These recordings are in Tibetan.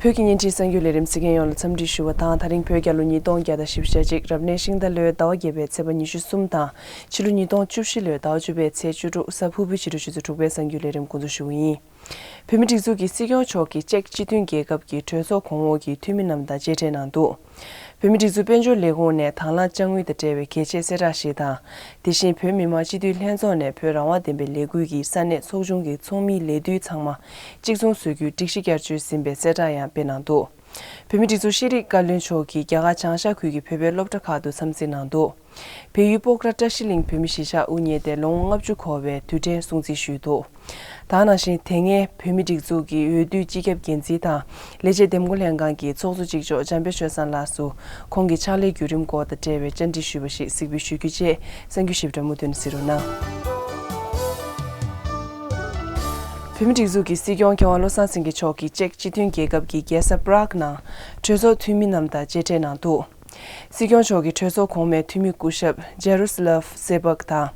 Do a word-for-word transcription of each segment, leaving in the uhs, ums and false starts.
བོད་ཀྱི་བརྙན་འཕྲིན་གསར་འགྱུར་ལས་རིམ་གཟིགས་མཁན་ཡོངས་ལ་འཚམས་འདྲི་ཞུ་བ་དང་། ད་རིང་བོད་རྒྱལ་ལོ་ཉིས་སྟོང་བརྒྱ་དང་བཞི་བཅུ་ཞེ་གཅིག་རབ་གནས་ཤིང་རྟ་ལོའི་ཟླ་བ་བརྒྱད་པའི་ཚེས་པ་ཉི་ཤུ་གསུམ་དང་། ཕྱི་ལོ་ཉིས་སྟོང་བཅུ་བཞི་ལོའི་ཟླ་བ་བཅུ་པའི་ཚེས་བཅུ་དྲུག་གཟའ་ཕུར་བུའི་ཕྱི་དྲོ་ཆུ་ཚོད་དྲུག་པའི་གསར་འགྱུར་ལས་རིམ་འགོ་འཛུགས་ཞུ་གི་ཡིན། བོད་མིའི་སྒྲིག་འཛུགས་ཀྱི་སྲིད་སྐྱོང་མཆོག་གིས་ཅེཀ་སྤྱི་མཐུན་རྒྱལ་ཁབ་ཀྱི་གྲོས་ཚོགས་གོང་འོག་གི་འཐུས་མི་རྣམས་དང་མཇལ་འཕྲད་གནང་འདུག་བོད་མིའི་སྒྲིག་འཛུགས་དཔལ་འབྱོར་ལས་ཁུངས་ནས་དང་བླངས་དཔྱ་དངུལ་དང་འབྲེལ་བའི་གལ་ཆེའི་གསལ་བསྒྲགས་ཤིག་དང་། དེ་བཞིན་བོད་མི་མང་སྤྱི་འཐུས་ལྷན་ཚོགས་ནས་བོད་རང་དབང་ལྡན་པའི་ལས་འགུལ་གྱི་ས་གནས་ཚོགས་ཆུང་གི་ཚོགས་མིའི་ལས་དུས་ཚང་མ་གཅིག་མཚུངས་བཟོ་རྒྱུའི་སྒྲིག་གཞི་བསྐྱར་བཅོས་ཟིན་པའི་གསལ་བསྒྲགས་ཡང་སྤེལ་གནང་འདུག་བོད་མིའི་སྒྲིག་འཛུགས་ཤེས་རིག་བཀའ་བློན་མཆོག་གིས་རྒྱ་གར་བྱང་ཤར་ཁུལ་གྱི་བོད་པའི་སློབ་གྲྭ་ཁག་ཏུ་འཚམས་གཟིགས་གནང་འདུག་བལ་ཡུལ་སྤོག་ར་བཀྲ་ཤིས་གླིང་བོད་མི་གཞིས་ཆགས་དབུ་བརྙེས་ཏེ་ལོ་ངོ་ལྔ་བཅུ་འཁོར་བའི་དུས་དྲན་སྲུང་བརྩི་ཞུས་འདུག་ད་ག་ནང་བཞིན་དེ་སྔའི་བོད་མིའི་སྒྲིག་འཛུགས་ཀྱི་འོས་བསྡུ་སྤྱི་ཁྱབ་འགན་འཛིན་དང་ལས་བྱེད་འདེམས་བསྐོ་ལྷན་ཁང་གི་ཚོགས་གཙོ་གཅིག་ལྕོགས་འཇམ་དཔལ་ཆོས་བཟང་ལགས་སུ་ཁོང་གི་ཕྱག་ལས་བརྒྱུད་རིམ་སྐོར་དང་འབྲེལ་བའི་བཅར་འདྲི་ཞུས་པ་ཞིག་གཟིགས་འབུལ་ཞུ་རྒྱུ་བཅས་གསར་འགྱུར་ཞིབ་ཕྲ་མུ་མཐུད་ནས་གཟིགས་རོགས་གནང་། བོད་མིའི་སྒྲིག་འཛུགས་ཀྱི་སྲིད་སྐྱོང་མཁས་དབང་བློ་བཟང་སེང་གེ་མཆོག་གིས་ཅེཀ་སྤྱི་མཐུན་རྒྱལ་ཁབ་ཀྱི་རྒྱལ་ས་པ་རག་ནང་གྲོས་ཚོགས་འཐུས་མི་རྣམས་དང་མཇལ་འཕྲད་གནང་འདུག་སྲིད་སྐྱོང་མཆོག་གིས་གྲོས་ཚོགས་གོང་མའི་འཐུས་མི་སྐུ་ཞབས་ཇེ་རུ་སི་ལབ་སེ་བག་དང་།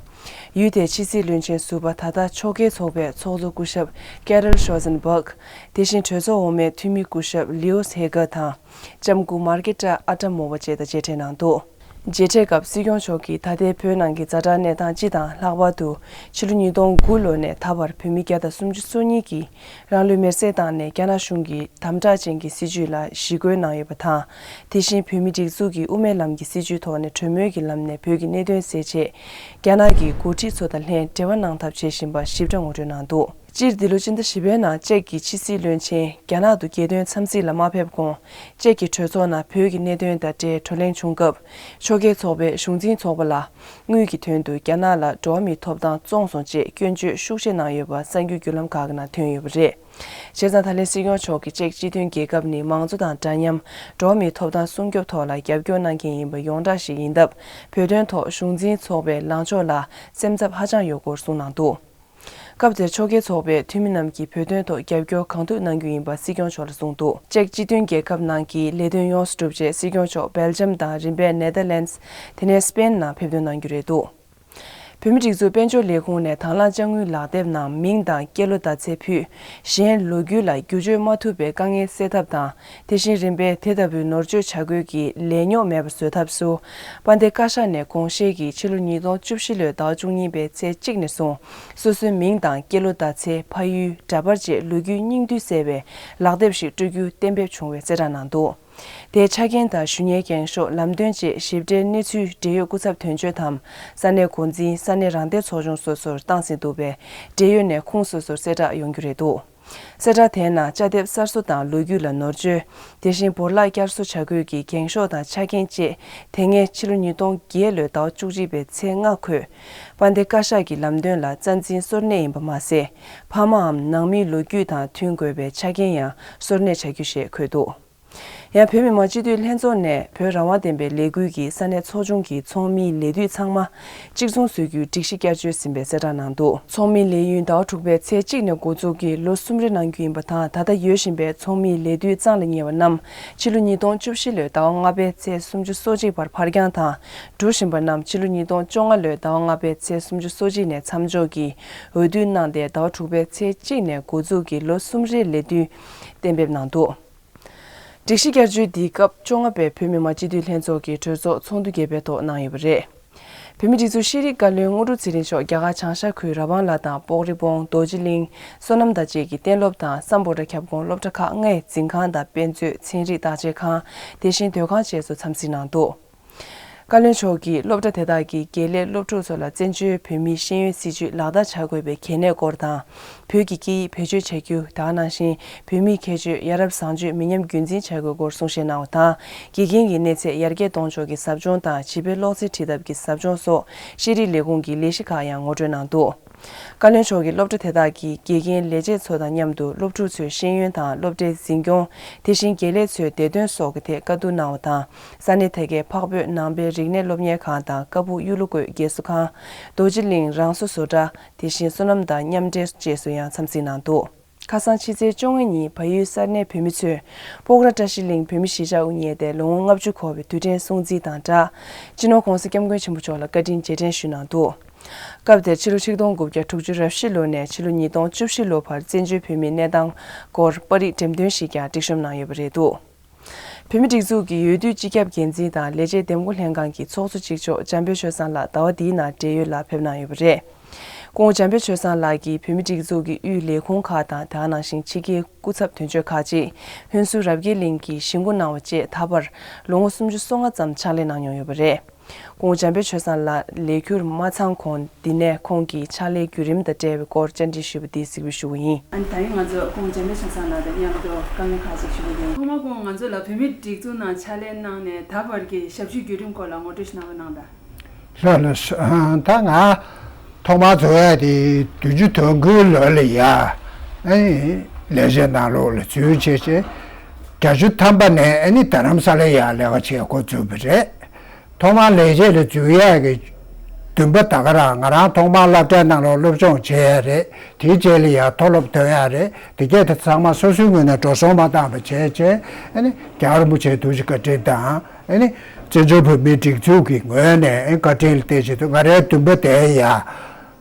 ཡུལ་དེའི་ཕྱི་སྲིད་བློན་ཆེན་ཟུར་པ་ད་ལྟ་ཕྱོགས་འགལ་ཚོགས་པའི་ཚོགས་གཙོ་སྐུ་ཞབས་ཀེ་རལ་ཤོ་ཟན་བག་དེ་བཞིན་གྲོས་ཚོགས་འོག་མའི་འཐུས་མི་སྐུ་ཞབས་ལིའུ་ཧེ་གྷ་དང་། ལྕམ་སྐུ་མར་ཀེ་ཏྲ་ཨ་ཏྲ་མོ་བ་བཅས་དང་མཇལ་འཕྲད་གནང་འདུག་མཇལ་འཕྲད་སྐབས་སྲིད་སྐྱོང་མཆོག་གིས་ད་ལྟའི་བོད་ནང་གི་ཛ་དྲག་གནས་སྟངས་སྤྱི་དང་ལྷག་པར་དུ་ཕྱི་ལོ་ཉིས་སྟོང་དགུ་ལོ་ནས་ད་བར་བོད་མི་བརྒྱ་དང་སུམ་ཅུ་སོ་གཉིས་ཀྱིས་རང་ལུས་མེར་སྲེག་བཏང་ནས་རྒྱ་ནག་གཞུང་གི་དམ་དྲག་ཅན་གྱི་སྲིད་བྱུས་ལ་ཞི་རྒོལ་གནང་ཡོད་པ་དང་། དེ་བཞིན་བོད་མིའི་སྒྲིག་འཛུགས་ཀྱི་དབུ་མའི་ལམ་གྱི་སྲིད་བྱུས་ཐོག་ནས་གྲོས་མོལ་གྱི་ལམ་ནས་བོད་ཀྱི་གནད་དོན་སེལ་ཆེད། རྒྱ་ནག་གི་འགོ་ཁྲིད་ཚོ་དང་ལྷན་འབྲེལ་བ་གནང་ཐབས་བྱེད་བཞིན་པ་ཞིབ་ཕྲ་ངོ་སྤྲོད་གནང་འདུག་སྤྱིར་འདི་ལོ་སྤྱི་ཟླ་བཞི་པའི་ནང་ཅེཀ་གི་ཕྱི་སྲིད་བློན་ཆེན་རྒྱ་ནག་ཏུ་རྒྱལ་དོན་འཚམས་གཟིགས་ལ་མ་ཕེབས་གོང་། ཅེཀ་གི་གྲོས་ཚོགས་ནང་བོད་ཀྱི་གནད་དོན་དང་འབྲེལ་བགྲོ་གླེང་བྱུང་སྐབས། ཕྱོགས་འགལ་ཚོགས་པས་གཞུང་འཛིན་ཚོགས་པ་ལ། དངུལ་གྱི་དོན་དུ་རྒྱ་ནག་ལ་འགྲོ་བ་མིའི་ཐོབ་ཐང་བཙོང་སོང་ཅེས་སྐྱོན་བརྗོད་ཤུགས་ཆེ་གནང་ཡོད་པ་གསར་འགྱུར་བརྒྱུད་ལམ་ཁག་གི་ནང་ཐོན་ཡོད་པ་རེད། བྱས་ཙང་ད་ལན་སྲིད་སྐྱོང་མཆོག་གིས་ཅེཀ་སྤྱི་མཐུན་རྒྱལ་ཁབ་ནི་མང་གཙོ་དང་འདྲ་མཉམ། འགྲོ་བ་མིའི་ཐོབ་ཐང་སྲུང་སྐྱོབ་ཐོག་ལ་རྒྱབ་སྐྱོར་གནང་མཁན་ཡིན་པ་ཡོངས་གྲགས་ཤིག་ཡིན་སྟབས། བོད་དོན་ཐོག་གཞུང་འཛིན་ཚོགས་པའི་ལངས་ཕྱོགས་ལ་སེམས་འཚབ་ཧ་ཅང་ཡོད་སྐོར་གསུངས་གནང་འདུག་སྐབས་དེར་ཕྱོགས་འགལ་ཚོགས་པའི་འཐུས་མི་རྣམས་ཀྱིས་བོད་དོན་ཐོག་རྒྱབ་སྐྱོར་གང་ཐུབ་གནང་རྒྱུ་ཡིན་པ་སྲིད་སྐྱོང་མཆོག་ལ་གསུངས་འདུག་ཅེཀ་སྤྱི་མཐུན་རྒྱལ་ཁབ་ནང་གི་ལས་དོན་ཡོངས་སུ་གྲུབ་རྗེས་སྲིད་སྐྱོང་མཆོག་སྦེལ་ཇམ་དང་རིམ་པས་ནེ་དར་ལེན་སི། དེ་ནས་སི་པེན་ནང་ཕེབས་ཐོན་གནང་རྒྱུ་རེད་འདུག་བོད་མིའི་སྒྲིག་འཛུགས་དཔལ་འབྱོར་ལས་ཁུངས་ནས་དང་བླངས་དཔྱ་དངུལ་ལག་དེབ་ནང་མིང་དང་སྐྱེས་ལོ་ཟླ་ཚེས་ཕུད། གཞན་ལོ་རྒྱུས་ལ་བསྒྱུར་བཅོས་མ་ཐུབ་པའི་དཀའ་ངལ་སེལ་ཐབས་དང་། དེ་བཞིན་རིམ་པས་དེ་ལྟ་བུའི་ནོར་བཅོས་བྱ་དགོས་ཀྱི་ལས་རྙོག་མེད་པ་བཟོ་ཐབས་སུ། དཔལ་ལྡན་བཀའ་ཤག་ནས་དགོངས་བཞེས་ཀྱིས་ཕྱི་ལོ་ཉིས་སྟོང་བཅུ་བཞི་ལོའི་ཟླ་བ་བཅུ་གཉིས་པའི་ཚེས་གཅིག་ནས་བཟུང་། སོ་སོའི་མིང་དང་སྐྱེས་ལོ་ཟླ་ཚེས་ཕ་ཡུལ་འདྲ་པར་བཅས་ལོ་རྒྱུས་སྙིང་བསྡུས་གསལ་བའི་ལག་དེབ་ཞིག་སྤྲོད་རྒྱུ་གཏན་འབེབས་བྱུང་བའི་གསལ་བསྒྲགས་གནང་འདུག་དེའི་ཆ་རྐྱེན་དང་ཞུ་སྙན་འགེངས་ཤོག་ལམ་སྟོན་བཅས་ཞིབ་ཕྲའི་གནས་ཚུལ་འབྲེལ་ཡོད་སྐུ་ཚབ་དོན་གཅོད་དམ་ས་གནས་འགོ་འཛིན་ས་གནས་རང་བདེན་ཚོགས་ཆུང་སོ་སོར་བཏང་ཟིན་འདུག་པས། འབྲེལ་ཡོད་ནས་ཁུངས་སོ་སོར་གསལ་བསྒྲགས་ཡོང་རྒྱུ་རེད་འདུག་གསལ་བསྒྲགས་དེའི་ནང་དཔྱ་དེབ་གསར་བཟོ་དང་ལོ་རྒྱུས་ལ་ནོར་བཅོས། དེ་བཞིན་བོར་བརླག་བསྐྱར་གསོ་བྱ་དགོས་ཀྱི་འགེངས་ཤོག་དང་ཆ་རྐྱེན་བཅས་དེ་སྔའི་ཕྱི་ལོ་ཉིས་སྟོང་བརྒྱད་ལོའི་ཟླ་བ་བཅུ་གཅིག་པའི་ཚེས་ལྔ་འཁོད། དཔལ་ལྡན་བཀའ་ཤག་གི་ལམ་སྟོན་ལ་རྩ་འཛིན་སོར་གནས་ཡིན་པ་མ་ཟད། ཕ་མའམ་ནང་མིའི་ལོ་རྒྱུས་དང་མཐུན་དགོས་པའི་ཆ་རྐྱེན་ཡང་སོར་གནས་བྱ་རྒྱུ་ཞེས་འཁོད་འདུག་ཡང་བོད་མི་མང་སྤྱི་འཐུས་ལྷན་ཚོགས་ནས་བོད་རང་དབང་ལྡན་པའི་ལས་འགུལ་གྱི་ས་གནས་ཚོགས་ཆུང་གི་ཚོགས་མིའི་ལས་དུས་ཚང་མ་གཅིག་མཚུངས་བཟོ་རྒྱུའི་སྒྲིག་གཞི་བསྐྱར་བཅོས་ཟིན་པའི་གསལ་བསྒྲགས་གནང་འདུག་ཚོགས་མིའི་ལས་ཡུན་ཟླ་བ་དྲུག་པའི་ཚེས་གཅིག་ནས་འགོ་འཛུགས་ཀྱིས་ལོ་གསུམ་རེ་གནང་རྒྱུ་ཡིན་པ་དང་། ད་ལྟ་ཡོད་བཞིན་པའི་ཚོགས་མིའི་ལས་དུས་གཙང་ལ་ཉེ་བ་རྣམས་ཕྱི་ལོ་ཉིས་སྟོང་བཅུ་བཞི་ལོའི་ཟླ་བ་ལྔ་པའི་ཚེས་སུམ་ཅུ་སོ་གཅིག་བར་ཕར་འགྱངས་དང་། འགྲོ་བཞིན་པ་རྣམས་ཕྱི་ལོ་ཉིས་སྟོང་བཅོ་ལྔ་ལོའི་ཟླ་བ་ལྔ་པའི་ཚེས་སུམ་ཅུ་སོ་གཅིག་ནས་མཚམས་འཇོག་གིས་འོས་བསྡུ་གནང་སྟེ། ཟླ་བ་དྲུག་པའི་ཚེས་གཅིག་ནས་འགོ་འཛུགས་ཀྱིས་ལོ་གསུམ་རེའི་ལས་དུས་གཏན་འབེབས་གནང་འདུག་སྒྲིག་གཞི་བསྐྱར་བཅོས་འདིའི་སྐབས་བཅོ་ལྔ་པའི་བོད་མི་མང་སྤྱི་འཐུས་ལྷན་ཚོགས་ཀྱི་གྲོས་ཚོགས་ཚོགས་འདུ་བརྒྱད་པའི་ཐོག་གནང་ཡོད་པ་རེད། བོད་མིའི་སྒྲིག་འཛུགས་ཤེས་རིག་བཀའ་བློན་དངོས་གྲུབ་ཚེ་རིང་མཆོག་རྒྱ་གར་བྱང་ཤར་ཁུལ་ར་བང་ལ་དང་སྤོག་རི་སྤོང་རྡོ་རྗེ་གླིང་བསོད་ནམས་དང་བཅས་ཀྱི་གཏན་སློབ་དང་སམ་བྷོ་ཊ་ཁྱབ་ཁོངས་སློབ་གྲྭ་ཁག་ལྔའི་འཛིན་ཁང་དང་དཔེ་མཛོད། ཚན་རིག་བརྟག་དཔྱད་ཁང་། དེ་བཞིན་སྡོད་ཁང་བཅས་སུ་འཚམས་གཟིགས་གནང་འདུག་བཀའ་བློན་མཆོག་གིས་སློབ་གྲྭ་དེ་དག་གི་དགེ་ལས་སློབ་ཕྲུག་ཚོ་ལ་བཙན་བྱོལ་བོད་མིའི་ཤེས་ཡོན་སྲིད་བྱུས་ལག་བསྟར་བྱ་དགོས་པའི་གལ་གནད་སྐོར་དང་། བོད་ཀྱི་སྐད་ཡིག་བེད་སྤྱོད་བྱ་རྒྱུ། ད་ག་ནང་བཞིན་བོད་མིའི་ཁྱད་ཆོས་ཡ་རབས་བཟང་སྤྱོད་མི་ཉམས་རྒྱུན་འཛིན་བྱ་དགོས་སྐོར་གསུང་བཤད་གནང་བ་དང་། དགེ་རྒན་གྱི་གནས་ཚད་ཡར་རྒྱས་གཏོང་ཕྱོགས་ཀྱི་ཟབ་སྦྱོང་དང་བྱིས་པའི་ཀློག་རྩལ་ཁྲིད་ཐབས་ཀྱི་ཟབ་སྦྱོང་སོགས་ཤེས་རིག་ལས་ཁུངས་ཀྱི་ལས་གཞི་ཁག་ཡང་ངོ་སྤྲོད་གནང་འདུག་བཀའ་བློན་མཆོག་གིས་སློབ་གྲྭ་དེ་དག་གི་དགེ་རྒན་ལས་བྱེད་ཚོ་དང་མཉམ་དུ་སློབ་ཕྲུག་ཚོའི་ཤེས་ཡོན་དང་སློབ་གྲྭའི་འཛིན་སྐྱོང་། དེ་བཞིན་དགེ་ལས་ཚོའི་བདེ་དོན་སོགས་ཀྱི་ཐད་བཀའ་བསྡུར་གནང་བ་དང་། ས་གནས་དེ་གའི་འཕགས་བོད་ནང་པའི་རིག་གནས་སློབ་གཉེར་ཁང་དང་ཀ་སྦུག་གཡུ་ལོ་བཀོད་དགེ་གསོ་ཁང་། རྡོ་རྗེ་གླིང་རང་སོ་བཟོ་གྲྭ། དེ་བཞིན་བསོད་ནམས་དང་མཉམ་འབྲེལ་བཅས་སུ་ཡང་འཚམས་གཟིགས་གནང་འདུག་ཁ་སང་ཕྱི་ཚེས་བཅོ་ལྔ་ཉིན་བལ་ཡུལ་གསར་གནས་བོད་མི་ཚོས་སྤོག་ར་བཀྲ་ཤིས་གླིང་བོད་མི་གཞིས་ཆགས་དབུ་བརྙེས་ཏེ་ལོ་ངོ་ལྔ་བཅུ་འཁོར་བའི་དུས་དྲན་སྲུང་བརྩི་དང་སྦྲགས། སྤྱི་ནོར་༧གོང་ས་༧སྐྱབས་མགོན་ཆེན་པོ་མཆོག་ལ་བཀའ་དྲིན་རྗེས་དྲན་ཞུས་གནང་འདུག་སྐབས་དེར་ཕྱི་ལོ་ཆིག་སྟོང་དགུ་བརྒྱ་དྲུག་ཅུ་རེ་བཞི་ལོ་ནས་ཕྱི་ལོ་ཉིས་སྟོང་བཅུ་བཞི་ལོ་བར་བཙན་བྱོལ་བོད་མིའི་གནས་སྟངས་སྐོར་པར་རིས་འགྲེམས་སྟོན་ཞིག་ཀྱང་སྒྲིག་གཤོམ་གནང་ཡོད་པ་རེད་འདུག་བོད་མིའི་སྒྲིག་འཛུགས་ཀྱི་འོས་བསྡུ་སྤྱི་ཁྱབ་འགན་འཛིན་དང་ལས་བྱེད་འདེམས་བསྐོ་ལྷན་ཁང་གི་ཚོགས་གཙོ་གཅིག་ལྕོགས་འཇམ་དཔལ་ཆོས་བཟང་ལགས་ཟླ་བ་འདིའི་ནང་བགྲེས་ཡོལ་ལ་ཕེབས་གནང་ཡོད་པ་རེད། སྐུ་ངོ་འཇམ་དཔལ་ཆོས་བཟང་ལགས་ཀྱིས་བོད་མིའི་སྒྲིག་འཛུགས་ཀྱི་དབུས་ལས་ཁུངས་ཁག་དང་དེ་ག་ནང་བཞིན་ཕྱི་རྒྱལ་སྐུ་ཚབ་དོན་གཅོད་ཁག་ཅིག་ཧུན་སུར་རབ་རྒྱས་གླིང་གི་གཞིས་འགོ་གནང་བ་བཅས་ད་བར་ལོ་ངོ་སུམ་ཅུ་སོ་ལྔ་ཙམ་ཕྱག་ལས་གནང་མྱོང་ཡོད་པ་རེད། སྐུ་ངོ་འཇམ་དཔལ་ཆོས་བཟང་ལགས་ལས་འཁྱུར་མ་ཚང་གོང་འདི་ནས་ཁོང་གི་ཕྱག་ལས་བརྒྱུད་རིམ་དང་འབྲེལ་བའི་སྐོར་བཅར་འདྲི་ཞུས་པ་འདི་གཟིགས་འབུལ་ཞུ་གི་ཡིན། ཨ་ནི་ད་རིང་ང་ཚོ་སྐུ་ངོ་འཇམ་དཔལ་ཆོས་བཟང་ལགས་དང་མཉམ་དུ་དཀའ་ངལ་ཁག་ཅིག་ཞུ་གི་ཡིན། ཐོག་མར་སྐུ་ངོ་ང་ཚོ་ལ་བོད་མིའི་སྒྲིག་འཛུགས་ནང་ཕྱག་ལས་གནང་ནས་ད་བར་གྱི་ཞབས་ཞུའི་བརྒྱུད་རིམ་སྐོར་ལ་ངོ་སྤྲོད་ཞིག་གནང་རོགས་གནང་དང་། ལགས་ལགས་སོ། ད་ང་ཐོག་མར་འཛུལ་ཡ་དེ་བདུན་ཅུ་དོན་དགུའི་ལོ་ལ་ཡ། ཨ་ནི་ལས་བྱེད་ནང་ལོགས་ལ་འཛུལ་བྱས་བྱས། བརྒྱད་ཅུ་ཐམ་པ་ནས་ཨ་ནི་རྡ་རམ་ས་ལ་ཡ་ལས་ཀ་བྱེད་འགོ་བཙུགས་པ་རེད། ཐོག་མར་ལས་བྱེད་ལ་འཛུལ་ཡ་གི་འདུན་པ་ད་ག་རང་ང་རང་ཐོག་མར་སློབ་གྲྭའི་ནང་ལོགས་སློབ་སྦྱོང་བྱས་ཡ་རེད། དེའི་རྗེས་ལ་ཡ་མཐོ་སློབ་ཐོན་ཡ་རེད། དེ་གས་དེ་ཚང་མ་སོ་སོའི་ངོས་ནས་འགྲོ་སོང་མ་བཏང་བ་བྱས་བྱས་ཨ་ནི་རྒྱལ་བ་རིན་པོ་ཆེའི་ཐུགས་རྗེ་བཀའ་དྲིན་དང་། ཨ་ནི་བཙན་བྱོལ་བོད་མིའི་སྒྲིག་འཛུགས་ཀྱི་ངོས་ནས་ཨ་ནི་བཀའ་དྲིན་ལ་བརྟེན་བྱས་དུས་ང་རའི་འདུན་པ་དེ་ཡ།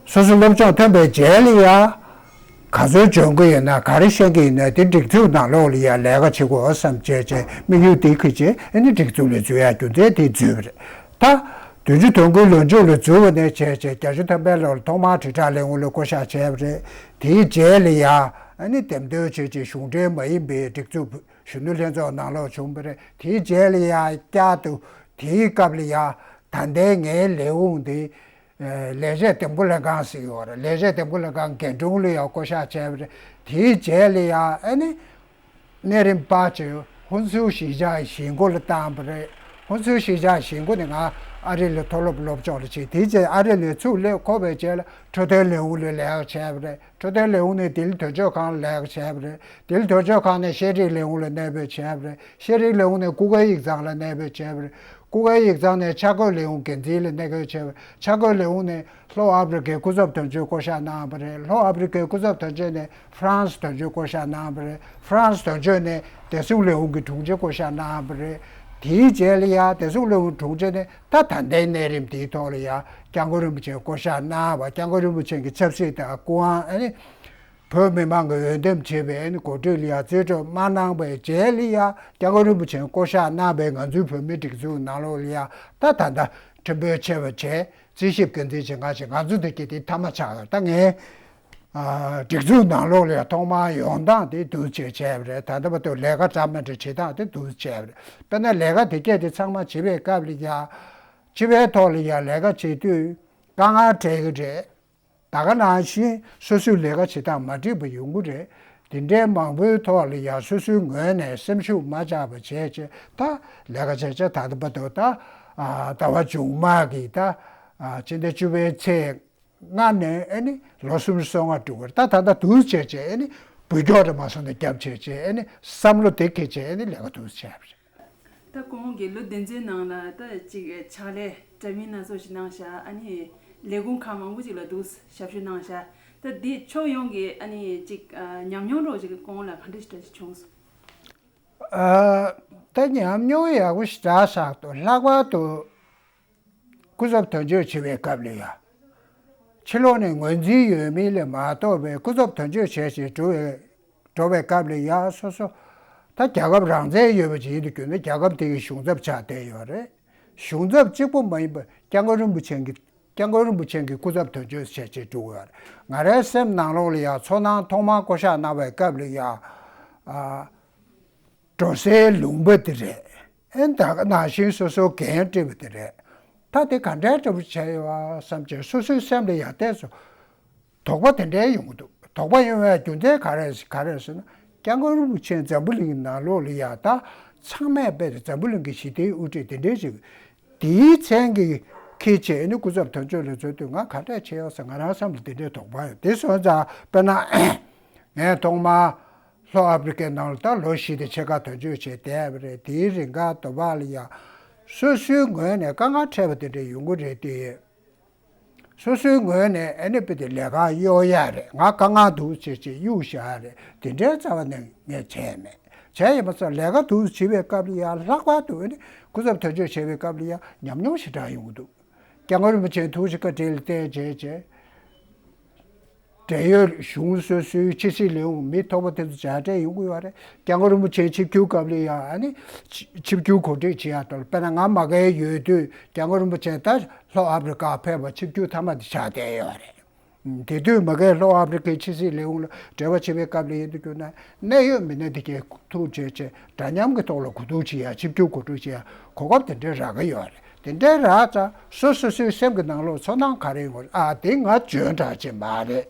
སོ་སོ་སློབ་སྦྱོང་ཐོན་པའི་རྗེས་ལ་ཡ། ག་ཚོད་འཇོན་གྱི་ཡོད་ན་ག་རེ་ཤེས་ཀྱི་ཡོད་ན་དེ་སྒྲིག་འཛུགས་ནང་ལོགས་ལ་ཡ་ལས་ཀ་བྱེད་དགོས་བསམ་བྱས་བྱས་དམིགས་ཡུལ་དེ་འཁྱེར་བྱས་ཨ་ནི་སྒྲིག་འཛུགས་ལ་འཛུལ་ཡ་རྒྱུ་མཚན་དེ་འཛུལ་བ་རེད། ད་བདུན་ཅུ་དོན་དགུའི་ལོ་མཇུག་ལ་འཛུལ་བ་ནས་བྱས་བྱས་བརྒྱད་ཅུ་ཐམ་པའི་ལོར་ཐོག་མར་དྲིལ་བསྒྲགས་ལས་ཁུངས་ལ་བསྐོ་བཞག་བྱས་པ་རེད། དེའི་རྗེས་ལ་ཡ་ཨ་ནི་འདེམས་ཐོན་བྱས་བྱས་གཞུང་འབྲེལ་མ་ཡིན་པའི་སྒྲིག་འཛུགས་གཞོན་ནུ་ལྷན་ཚོགས་ནང་ལོགས་བྱུང་བ་རེད། དེའི་རྗེས་ལ་ཡ་བསྐྱར་དུ་དེའི་སྐབས་ལ་ཡ་ད་ལྟའི་ངའི་ལས་ཁུངས་དེ། ལས་བྱེད་འདེམས་བསྐོ་ལྷན་ཁང་ཟེར་གྱི་ཡོད་རེད། ལས་བྱེད་འདེམས་བསྐོ་ལྷན་ཁང་འགན་དྲུང་ལ་ཡང་བསྐོ་བཞག་བྱས་པ་རེད། དེའི་རྗེས་ལ་ཡང་ཨ་ནི་གནས་རིམ་པ་ཅིག་ཧུན་སུར་གཞིས་ཆགས་གཞིས་འགོ་ལ་བཏང་བ་རེད། ཧུན་སུར་གཞིས་ཆགས་གཞིས་འགོ་ནས་ང་ཨ་རི་ལ་མཐོ་སློབ་སློབ་སྦྱོང་ལ་ཕྱིན། དེའི་རྗེས་ཨ་རི་ནས་ཚུར་སླེབས་འཁོར་བའི་རྗེས་ལ་འཕྲོད་བསྟེན་ལས་ཁུངས་ལ་ལས་ཀ་བྱས་པ་རེད། འཕྲོད་བསྟེན་ལས་ཁུངས་ནས་ལྡི་ལི་དོན་གཅོད་ཁང་ལ་ལས་ཀ་བྱས་པ་རེད། ལྡི་ལི་དོན་གཅོད་ཁང་ནས་ཤེས་རིག་ལས་ཁུངས་ལ་གནས་སྤོས་བྱས་པ་རེད། ཤེས་རིག་ལས་ཁུངས་ནས་ཀུ་ཀེ་ཡིག་ཚང་ལ་གནས་སྤོས་བྱས་པ་རེད། ཀུ་ཀེ་ཡིག་ཚང་ནས་འཆར་འགོད་ལས་ཁུངས་འགན་འཛིན་ལ་གནས་སྤོས་བྱས་པ་རེད། འཆར་འགོད་ལས་ཁུངས་ནས་ལྷོ་ཨ་ཕི་རི་ཀའི་སྐུ་ཚབ་དོན་གཅོད་བསྐོ་བཞག་གནང་བ་རེད། ལྷོ་ཨ་ཕི་རི་ཀའི་སྐུ་ཚབ་དོན་གཅོད་ནས་ཧྥ་རན་སི་དོན་གཅོད་བསྐོ་བཞག་གནང་བ་རེད། ཧྥ་རན་སི་དོན་གཅོད་ནས་བདེ་སྲུང་ལས་ཁུངས་ཀྱི་དྲུང་ཆེ་བསྐོ་བཞག་གནང་བ་རེད། དེའི་རྗེས་ལ་ཡང་བདེ་སྲུང་ལས་ཁུངས་དྲུང་ཆེ་ནས་ད་ད་ལྟའི་གནས་རིམ་འདིའི་ཐོག་ལ་ཡང་སྐྱབས་མགོན་རིན་པོ་ཆེ་བསྐོ་བཞག་གནང་བ། སྐྱབས་མགོན་རིན་པོ་ཆེ་གི་ཆབ་སྲིད་དང་སྐུ་དབང་ཨ་ནི། བོད་མི་མང་གི་འོས་འདེམས་བྱས་པའི་ཨ་ནི་འགོ་ཁྲིད་ལ་ཡང་རྩིས་སྤྲོད་མ་གནང་བའི་རྗེས་ལ་ཡང་སྐྱབས་མགོན་རིན་པོ་ཆེས་བསྐོ་བཞག་གནང་བའི་ང་ཚོའི་བོད་མིའི་སྒྲིག་འཛུགས་ནང་ལོགས་ལ་ཡང་ད་ད་ལྟ་ཁྲིམས་དཔོན་ཆེ་བ་བྱས། རྩིས་ཞིབ་འགན་འཛིན་བྱས། ང་བྱས། ང་ཚོ་འདི་གི་དེ་མཐའ་མ་ཆགས་ཡོད། ད་ངས་ཨ་སྒྲིག་འཛུགས་ནང་ལོགས་ལ་ཡང་ཐོག་མར་ཡོང་སྟངས་དེ་འདུག་སེ་བྱས་པ་རེད། ད་ལྟ་བར་དུ་ལས་ཀ་འདྲ་མི་འདྲ་བྱེད་སྟངས་དེ་འདུག་སེ་བྱས་པ་རེད། དཔེར་ན་ལས་ཀ་དེ་གས་དེ་ཚང་མ་བྱེད་པའི་སྐབས་ལ་ཡང་སྤྱི་པའི་ཐོག་ལ་ཡང་ལས་ཀ་བྱེད་དུས་དཀའ་ངལ་འཕྲད་ཀྱི་རེད། ད་ག་ནང་བཞིན་སོ་སོའི་ལས་ཀ་བྱེད་སྟངས་མ་འགྲིག་པ་ཡོང་གི་རེད། དེ་འདྲའི་མང་པོའི་ཐོག་ལ་ཡང་སོ་སོའི་ངོས་ནས་སེམས་ཤུགས་མ་ཆག་པ་བྱས་བྱས་ད་ལས་ཀ་བྱས་བྱས་ད་ལྟ་བར་དུ་ད་ཨ་ཟླ་བ་མཇུག་མ་གི་ད་ཨ་ཕྱི་ཟླ་བཅུ་པའི་ཚེས་ལྔ་ནས་ཨ་ནི་ལོ་སུམ་ཅུ་སོ་ལྔ་འགྲོ་གི་རེད། ད་ད་ལྟ་འདུག་སེ་བྱས་བྱས་ཨ་ནི་འབུད་སྐྱོག་རེ་མ་སོང་ནས་བརྒྱབ་བྱས་བྱས་ཨ་ནི་བསམ་བློ་དེ་འཁྱེར་བྱས་ཨ་ནི་ལས་ཀ་འདུག་སེ་བྱས་པ་རེད། ད་སྐུ་ངོ་གིས་ལོ་བདུན་ཅུའི་ནང་ལ་ད་ཅིག་ཕྱག་ལས་འདྲ་མིན་སྣ་ཚོགས་ཤིག་གནང་ཤག་ཨ་ནི་ལས་ཁུངས་ཁག་མང་པོ་ཅིག་ལ་འདུག་ཞབས་ཞུ་གནང་ཤག་ད་འདི་ཕྱོགས་ཡོངས་ཀྱི་ཨ་ནི་ཅིག་ཨ་ཉམས་མྱོང་རོགས་ཅིག་སྐུ་ངོ་ལ་ག་འདྲ་ཞིག་འདྲ་ཞིག་བྱུང་སོང་། ཨ་ད་ཉམས་མྱོང་ཡག་པོ་ཞེ་དྲག་ཆགས་འདུག་ལྷག་པར་དུ་སྐུ་ཚབ་དོན་གཅོད་བྱེད་པའི་སྐབས་ལ་ཡ། ཕྱི་ལོགས་ནས་ངོས་འཛིན་ཡོད་མིན་ལས་མ་གཏོགས་པའི་སྐུ་ཚབ་དོན་གཅོད་བྱས་བྱས་འགྲོ་བའི་འགྲོ་བའི་སྐབས་ལ་ཡ་སོ་སོ་ད་རྒྱལ་ཁབ་རང་བཙན་ཡོད་པ་ཅིག་ཡིན་དུས་རྒྱུ་ན་རྒྱལ་ཁབ་དེ་གི་གཞུང་ཚབ་ཆགས་བསྡད་ཡོད་རེད། གཞུང་ཚབ་གཅིག་པུ་མ་ཡིན་པར་སྐྱབས་མགོན་རིན་པོ་ཆེ་གི་སྐྱབས་མགོན་རིན་པོ་ཆེ་གི་སྐུ་ཚབ་དོན་གཅོད་བྱས་བྱས་འགྲོ་གི་ཡོད་རེད། ང་རའི་སེམས་ནང་ལོགས་ལ་ཡ་ཚོར་སྣང་ཐོག་མར་བསྐོ་བཞག་གནང་བའི་སྐབས་ལ་ཡ། ཨ། འགྲོ་སའི་ལུང་པ་དེ་རེད། ཨེ་ད་ག་ནང་བཞིན་སོ་སོའི་འགན་འཁྲི་བ་དེ་རེད། ད་དེ་ག་འདྲའི་འདྲ་པོ་བྱས་ཡོད་ཨ་བསམ་བྱས་སོ་སོའི་སེམས་ལ་ཡ་བལྟས་སོ། དོགས་པ་དེ་འདྲའི་ཡོང་གི་འདུག་དོགས་པ་ཡོང་བའི་རྒྱུ་མཚན་ག་རེ་ག་རེ་ཟེར་ན། སྐྱབས་མགོན་རིན་པོ་ཆེ་འཛམ་བུ་གླིང་ནང་ལོགས་ལ་ཡ་ད་ཚང་མས་དཔེ་དེ་འཛམ་བུ་གླིང་གི་ཞི་བདེའི་དབུ་ཁྲིད་དེ་འདྲའི་ཞིག་དེའི་མཚན་གྱི་ཁྱེད་ཆེ་ནི་སྐུ་ཚབ་དོན་གཅོད་ལ་འཛུལ་དུས་ང་ག་འདྲ་བྱས་ཡོད་ཟེར་ང་རང་བསམ་ལ་དེ་འདྲའི་དོགས་པ་ཡོད། དེ་སོང་ཙང་དཔེར་ན། ངས་ཐོག་མར་ལྷོ་ཨ་ཕི་རི་ཀའི་ནང་ལ་ད་ལོ་བཞི་དང་ཕྱེད་ཀ་དོན་གཅོད་བྱས་བསྡད་པ་རེད། དེའི་རིང་ག་དོ་བག་ལ་ཡ། སོ་སོའི་ངོས་ནས་དཀའ་ངལ་འཕྲད་པ་དེ་འདྲ་ཡོང་གི་རེད་དེ། སོ་སོའི་ངོས་ནས་ཨ་ནི་དཔེ་དེ་ལས་ཀ་གཡོག་ཡ་རེད། ང་དཀའ་ངལ་འདུག་ཅེས་ཅེས་གཡུག་བཞག་ཡ་རེད། དེ་འདྲའི་རྩ་བ་ནས་ངས་བྱས་མེད། བྱས་ཡིན་པ་ཙང་ལས་ཀ་འདུག་བྱེད་པའི་སྐབས་ལ་ཡ་ལྷག་པར་དུ་ཨ་ནི་སྐུ་ཚབ་དོན་གཅོད་བྱེད་པའི་སྐབས་ལ་ཡ་ཉམས་མྱོང་ཞེ་དྲག་ཡོང་གི་འདུག་སྐྱབས་མགོན་རིན་པོ་ཆེ་ཐུགས་རྗེ་བཀའ་དྲིན་ལ་བརྟེན་བྱས་བྱས། འབྲེལ་ཡོད་གཞུང་སོ་སོའི་ཕྱི་སྲིད་ལས་ཁུངས་མི་མཐོ་པོ་དེ་ཚོ་མཇལ་འཕྲད་ཡོང་གི་ཡོད་རེད། སྐྱབས་མགོན་རིན་པོ་ཆེ་ཆིབས་བསྒྱུར་སྐབས་ལ་ཡང་ཨ་ནི་ཆིབས་བསྒྱུར་གོ་སྒྲིག་བྱེད་ཡག་ཏུ། དཔེར་ན་ང་མ་གིར་ཡོད་དུས་སྐྱབས་མགོན་རིན་པོ་ཆེ་ད་ལྷོ་ཨ་ཕི་རི་ཀ་ཕེབས་པ་ཆིབས་བསྒྱུར་མཐའ་མ་དེ་ཆགས་བསྡད་ཡོད་རེད། དེ་དུས་མ་གིར་ལྷོ་ཨ་ཕི་རི་ཀའི་ཕྱི་སྲིད་ལས་ཁུངས་ལ་འབྲེལ་བ་བྱེད་པའི་སྐབས་ལ་ཡིན་དུས་ཀྱང་ན་གནད་ཡོད་མི་སྣ་དེ་གའི་ཐུག་བྱས་བྱས་འདྲ་མཉམ་གྱི་ཐོག་ལ་གོ་བསྡུར་བྱེད་ཡ། ཆིབས་བསྒྱུར་གོ་སྒྲིག་བྱེད་ཡ་གོ་སྐབས་དེ་འདྲའི་རག་གི་ཡོད་རེད། དེ་འདྲའི་རག་ཙང་སོ་སོ་སོའི་སེམས་ཀྱི་ནང་ལོགས་ཚོར་སྣང་ག་རེ་ཡོང་གི་རེད། ཨ་དེ་ང་འཇོན་དྲགས་ཅིག་མ་རེད།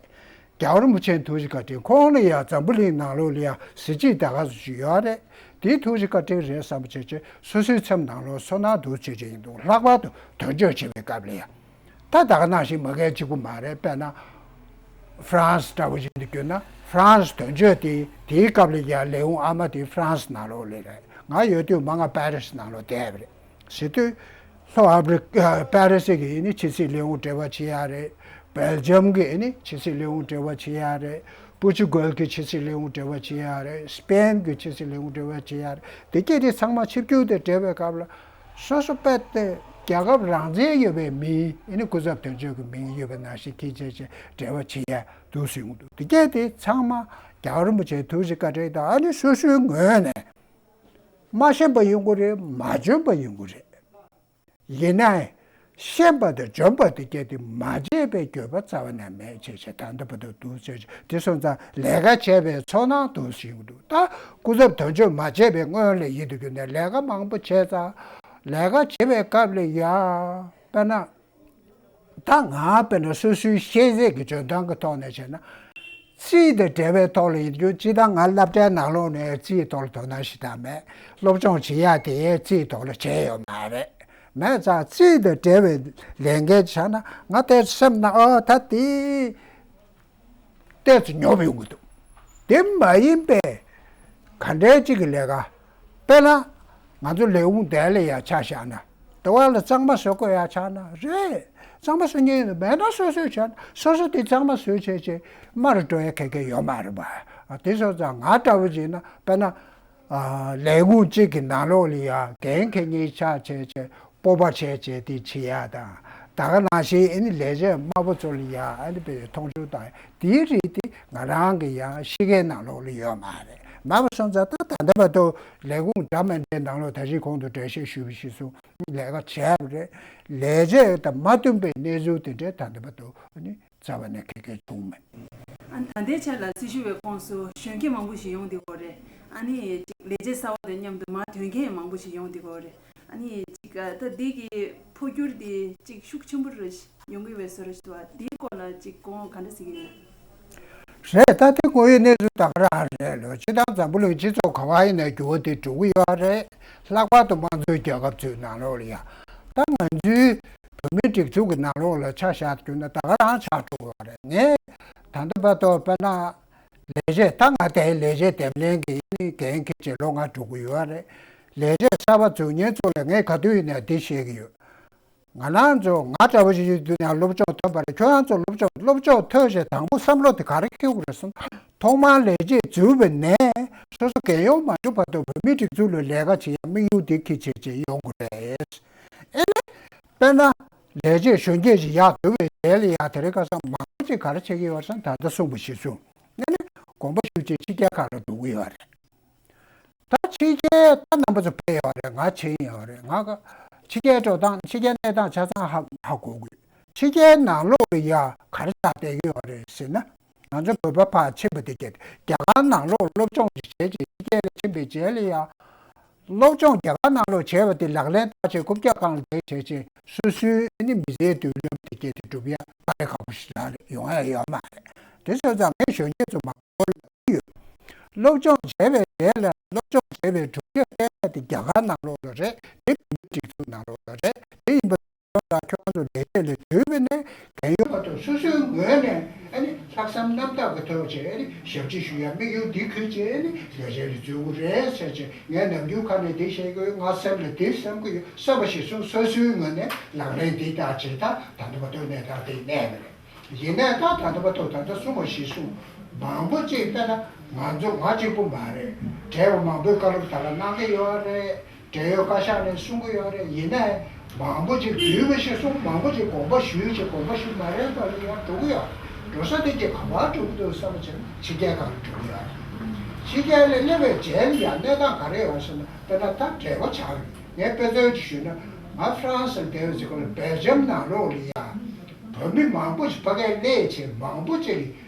རྒྱལ་བ་རིན་པོ་ཆེའི་ཐུགས་རྗེ་བཀའ་དྲིན། ཁོང་ལ་ཡ་འཛམ་བུ་གླིང་ནང་ལོགས་ལ་ཡ་གཟི་བརྗིད་ད་ག་ཙམ་ཞིག་ཡོད་རེད། དེའི་ཐུགས་རྗེ་བཀའ་དྲིན་རེད་བསམ་པ་བྱས་བྱས་སོ་སོའི་སེམས་ནང་ལོགས་ཚོར་སྣང་འདུག་བྱེད་བྱེད་ཡིན་འདུག་ལྷག་པར་དུ་དོན་གཅོད་བྱེད་པའི་སྐབས་ལ་ཡ། ད་ད་ག་ནང་བཞིན་མ་གིར་གཅིག་པུ་མ་རེད། དཔེར་ན་ཧྥ་རན་སི་འདྲ་བོ་ཞིག་འདུག་གྱུར་ན་ཧྥ་རན་སི་དོན་གཅོད་དེ་དེའི་སྐབས་ལ་ཡ་ལས་ཁུངས་ཨ་མ་དེ་ཧྥ་རན་སི་ནང་ལོགས་ལ་རེད། ང་ཡོད་དུས་མ་ང་པེ་རི་སི་ནང་ལོགས་བསྡད་པ་རེད། ཟེར་དུས་ལྷོ་ཨ་ཕི་རི་ཀ་པེ་རི་སི་གི་ཨ་ནི་ཕྱི་སྲིད་ལས་ཁུངས་འབྲེལ་བ་བྱེད་ཡག་རེད། སྦེལ་ཇམ་གི་ཨ་ནི་ཕྱི་སྲིད་ལས་ཁུངས་འབྲེལ་བ་བྱེད་ཡག་རེད། པོར་ཅུ་གལ་གྱི་ཕྱི་སྲིད་ལས་ཁུངས་འབྲེལ་བ་བྱེད་ཡག་རེད། སི་པེན་གྱི་ཕྱི་སྲིད་ལས་ཁུངས་འབྲེལ་བ་བྱེད་ཡག་རེད། དེ་སྐད་དེ་ཚང་མ་ཆིབས་བསྒྱུར་དེ་འབྲེལ་བའི་སྐབས་ལ་སོ་སོ་དཔེ་དེ་རྒྱལ་ཁབ་རང་བཙན་ཡོད་པའི་མིའི་ཨ་ནི་སྐུ་ཚབ་དོན་གཅོད་ཀྱི་མིང་ཡོད་པ་ནང་བཞིན་ཁྱེད་བྱས་བྱས་འབྲེལ་བ་བྱེད་ཡག་འདུག་སེ་ཡོང་འདུག་དེ་སྐད་དེ་ཚང་མ་རྒྱལ་བ་རིན་པོ་ཆེའི་ཐུགས་རྗེ་བཀའ་དྲིན་དང་ཨ་ནི་སོ་སོའི་ངོས་ནས། མ་ཤེས་པ་ཡོང་གི་རེད། མ་འཇོན་པ་ཡོང་གི་རེད། ཡིན་ནའི་ཤེས་པ་དང་འཇོན་པ་དེ་སྐད་དེ་མ་བརྗེད་པའི་འགྱོད་པ་རྩ་བ་ནས་མེད་བྱས་བྱས་ད་ལྟ་བར་དུ་འདུག་བྱས་བྱས་དེ་སོང་ཙང་ལས་ཀ་བྱས་པའི་ཚོར་སྣང་འདུག་ཞིག་འདུག་ད་སྐུ་ཚབ་དོན་གཅོད་མ་བྱས་པའི་སྔོན་ལ་ཡིན་དུས་ཀྱི་ནས་ལས་ཀ་མང་པོ་བྱས་ཙང་ལས་ཀ་བྱེད་པའི་སྐབས་ལ་ཡ་དཔེར་ན། ད་ང་དཔེར་ན་སོ་སོའི་ཤེས་ཚད་ཀྱི་འཇོན་ཐང་གི་ཐོག་ནས་བྱས་ན། རྩིས་དང་འབྲེལ་བའི་ཐོག་ལ་ཡིན་རྒྱུ་སྤྱིར་བཏང་ང་སློབ་གྲྭའི་ནང་ལོགས་ནས་རྩིས་ཐོག་ལ་དོ་སྣང་ཞེ་དྲག་མེད། སློབ་སྦྱོང་བྱེད་ཡག་དེ་རྩིས་ཐོག་ལ་བྱས་ཡོད་མ་རེད། མེད་ཙང་རྩིས་དང་འབྲེལ་བའི་ལས་འགན་བྱས་ན་ང་དེ་སེམས་ནང་ཨོ་ད་དེ། ཏོག་ཙམ་ཉོབ་ཡོང་གི་འདུག་དེ་མ་ཡིན་པའི་ག་འདྲའི་གཅིག་གི་ལས་ཀ། དཔེར་ན། ང་ཚོ་ལས་ཁུངས་དེ་ལ་ཡ་ཆ་བཞག་ན། དེ་བ་ལ་གཙང་མ་བཟོ་དགོས་ཡ་ཆགས་ན་རེད། གཙང་མ་བཟོ་མཁན་ཡོད་མེད་ན་སོ་སོས་བྱས་ན་སོ་སོ་དེ་གཙང་མ་བཟོས་བྱས་བྱས་དམའ་རུ་འགྲོ་ཡ་ག་གེ་ཡོད་མ་རེད་པ། དེ་སོང་ཙང་ང་འདྲ་བོ་བྱས་ན་དཔེར་ན། ལས་ཁུངས་གཅིག་གི་ནང་ལོགས་ལ་ཡ་འགན་འཁྱེར་མཁན་ཆགས་བྱས་བྱས། སྤོབས་པ་བྱས་བྱས་དེ་བྱེད་ཡག་དང་། ད་ག་ནང་བཞིན་ཨ་ནི་ལས་བྱེད་དམའ་པོ་ཚོ་ལ་ཡ་ཨ་ནི་དཔེ་མཐོང་ཆུང་དང་དེའི་རིགས་དེ་ང་རང་གི་ཡང་གཤིས་ཀའི་ནང་ལོགས་ལ་ཡོད་མ་རེད། མ་བ་སོང་ཙང་ད་ད་ལྟ་བར་དུ་ལས་ཁུངས་འདྲ་མི་འདྲའི་ནང་ལོགས་ད་གཞི་གོང་དུ་འགྲེལ་བཤད་ཞུས་པ་གཞིར་བཟུང་ལས་ཀ་བྱས་པ་རེད། ལས་བྱེད་དང་མ་མཐུན་པའི་གནས་ཚུལ་དེ་འདྲའི་ད་ལྟ་བར་དུ་ཨ་ནི་རྩ་བ་ནས་ག་གེ་བྱུང་མེད། ཨ་ནི་ད་ལྟའི་ཆར་ལ་སྲི་ཞུ་བའི་ཁོངས་སུ་གཞོན་སྐྱེས་མང་པོ་ཞིག་ཡོང་བསྡད་ཡོད་རེད། ཨ་ནི་ཅིག་ལས་བྱེད་གསར་པ་དང་མཉམ་དུ་མར་ཐོན་མཁན་ཡང་མང་པོ་ཞིག་ཡོང་བསྡད་ཡོད་རེད། ཨ་ནི་ཅིག་ད་འདི་གི་འཕོ་འགྱུར་འདི་ཅིག་ཤུགས་ཆེན་པོ་རེ་ཡོང་གི་ཡོད་པའི་བཟོ་འདྲ་ཞིག་འདུག་པ། འདིའི་སྐོར་ལ་ཅིག་དགོངས་པ་ག་འདྲ་ཟེར་གྱི་ཡོད། རེད། ད་དེ་དངོས་ཡོད་གནས་ཚུལ་ད་ག་རང་རེད་ལོ། སྤྱིར་བཏང་འཛམ་བུ་གླིང་སྤྱི་ཚོགས་ག་བ་ཡིན་ནའི་འགྱུར་བ་དེ་འགྲོ་གི་ཡོད་རེད། ལྷག་པར་དུ་དམངས་གཙོའི་རྒྱལ་ཁབ་ཚོའི་ནང་ལོགས་ལ་ཡ། ད་ང་ཚོའི་བོད་མིའི་སྒྲིག་འཛུགས་ཀྱི་ནང་ལོགས་ལ་ཆ་བཞག་རྒྱུ་ན་ད་ག་རང་ཆགས་འགྲོ་གི་ཡོད་རེད། ངས་ད་ལྟ་བར་དུ་དཔེར་ན་ལས་བྱེད་ད་ང་དེའི་ལས་བྱེད་འདེམས་ལྷན་གྱི་འགན་འཁྱེར་བྱས་ལོ་ལྔ་འགྲོ་གི་ཡོད་རེད། ལས་བྱེད་གསར་པ་འཛུགས་མཁན་ཚོ་ལ་ངས་ག་དུས་ཡིན་ནའི་འདི་བཤད་ཀྱི་ཡོད། ང་རང་ཚོ་ང་འདྲ་བོ་ཞིག་ཡོད་དུས་ནས་སློབ་སྦྱོང་ཐོན་པ་རེད། ཁྱོད་རང་ཚོ་སློབ་སྦྱོང་སློབ་སྦྱོང་ཐོན་བྱས་དང་པོ་བསམ་བློ་དེ་ག་རེ་འཁྱེར་དགོས་རེད་ཟེར་ན། ཐོག་མར་ལས་བྱེད་འཛུལ་བའི་ནས་སོ་སོ་རྒན་ཡོལ་མ་འགྲོ་བར་དུ་བོད་མིའི་སྒྲིག་འཛུགས་ལ་ལས་ཀ་བྱེད་ཡ་དམིགས་ཡུལ་དེ་འཁྱེར་བྱས་བྱས་ཡོང་དགོས་རེད། ཨེ་ནས། དཔེར་ན། ལས་བྱེད་གཞོན་སྐྱེས་ཤིག་ཡར་འཛུལ་བའི་རྗེས་ལ་ཡ་དེ་རིང་ཁ་སང་མང་པོ་ཅིག་ག་རེ་བྱེད་ཀྱི་ཡོད་རེད་ཟེར་ན་ད་ལྟ་གསུངས་པ་གཞིར་བཟུང་། ཨེ་ནས་དགོངས་པ་ཞུ་བྱས་ཕྱི་རྒྱལ་ཁག་ལ་འགྲོ་གི་ཡོད་རེད། ད་ཕྱི་རྒྱལ་ད་རྣམ་པ་ཚོ་ཕེབས་ཡོད་རེད། ང་ཕྱིན་ཡོད་རེད། ང་ག་ཕྱི་རྒྱལ་འགྲོ་སྟངས་ཕྱི་རྒྱལ་གནས་སྟངས་ཆ་ཚང་ཧ་ཧ་གོ་དགོས། ཕྱི་རྒྱལ་ནང་ལོགས་ལ་ཡ་ག་རེ་ཆགས་བསྡད་ཀྱི་ཡོད་རེད་ཟེར་ན། ང་ཚོ་བོད་པ་ཕར་ཕྱིན་པ་དེ་གས་རྒྱ་གར་ནང་ལོགས་སློབ་སྦྱོང་ཅིག་བྱས་རྗེས་ཕྱི་རྒྱལ་ལ་ཕྱིན་པའི་རྗེས་ལ་ཡ། སློབ་སྦྱོང་རྒྱ་གར་ནང་ལོགས་བྱས་པ་དེ་ལག་ལེན་བསྟར་བྱས་རྐུབ་བཀྱག་སྒང་ལ་བསྡད་བྱས་རྗེས་སོ་སོའི་ཨ་ནི་མི་ཚེའི་མདུན་ལམ་དེ་གས་དེ་སྒྲུབ་ཡ་དཀའ་ལས་ཁག་པོ་ཞིག་རག་ལས་ཡོང་ཡ་ཡོད་མ་རེད། དེ་སོང་ཙང་ངས་གཞོན་སྐྱེས་ཚོ་མང་པོ་ལ་ཡོད། སློབ་སྦྱོང་བྱས་པའི་རྗེས་ལ་སློབ་སྦྱོང་བྱས་པའི་གྲུབ་འབྲས་སྤེལ་ཡ་དེ་རྒྱ་གར་ནང་ལོགས་ལ་རེད། དེ་བོད་མིའི་སྒྲིག་འཛུགས་ནང་ལོགས་ལ་རེད། དེ་ཡིན་པ་ད་ཁྱོད་རང་ཚོ་ལས་བྱེད་ལ་འཛུལ་བ་ནས་རྒན་ཡོལ་བར་དུ་སོ་སོའི་ངོས་ནས་ཨ་ནི་ལྷག་བསམ་རྣམ་དག་གི་ཐོག་བྱས་ཨ་ནི་ཞབས་ཕྱི་ཞུ་ཡ་དམིགས་ཡུལ་འདི་འཁྱེར་བྱས་ཨ་ནི་ལས་བྱེད་ལ་འཛུལ་དགོས་རེད་ཟེར་བྱས་ངས་ནམ་རྒྱུན་ཁ་ནས་འདི་བཤད་ཀྱི་ཡོད། ང་སེམས་ལ་འདི་བསམ་གྱི་ཡོད། བསམ་པ་གཞིར་བཟུང་སོ་སོའི་ངོས་ནས་ལག་ལེན་འདི་དག་བྱེད་ད་ད་ལྟ་བར་དུ་གནས་སྟངས་འདི་གནས་པ་རེད། ཡིན་ནའི་ད་ད་ལྟ་བར་དུ་ད་ལྟ་གསུངས་པ་གཞིར་བཟུང་མང་པོ་ཅིག་ལྟ་ན་ང་ཚོ་ང་གཅིག་པུ་མ་རེད། བགྲེས་པ་མང་པོས་བཀའ་སློབ་ད་ག་གནང་གི་ཡོད་རེད། འབྲེལ་ཡོད་བཀའ་ཤག་ནས་གསུང་གི་ཡོད་རེད། ཡིན་ནའི་མང་པོ་ཅིག་བསྡུས་པ་ཞིག་གསུང་། མང་པོ་ཅིག་དགོངས་པ་ཞུས་ཅིག་དགོངས་པ་ཞུ་མ་རན་པ་ལ་ཡང་འགྲོ་གི་ཡོད། འགྲོ་ས་དེ་གྱད་ག་པར་འགྲོ་གི་འདུག་བསམ་པ་བྱས་ན་ཕྱི་རྒྱལ་ཁག་ལ་འགྲོ་གི་ཡོད་རེད། ཕྱི་རྒྱལ་ལ་སླེབས་པའི་རྗེས་ལ་ཡང་གནས་སྟངས་ག་རེ་ཡོད་ཟེར་ན། དཔེར་ན་ད་འབྲེལ་བ་ཆགས་ཡོད། ངས་དཔེ་མཚོན་ཅིག་ཞུས་ན། ང་ཧྥ་རན་སི་ལ་བསྡད་པའི་ཚེ་སྐབས་ལ་སྦེལ་ཇམ་ནང་ལོགས་ལ་ཡང་བོད་མི་མང་པོ་ཞིག་ཕ་གིར་སླེབས་བྱས། མང་པོ་ཅིག་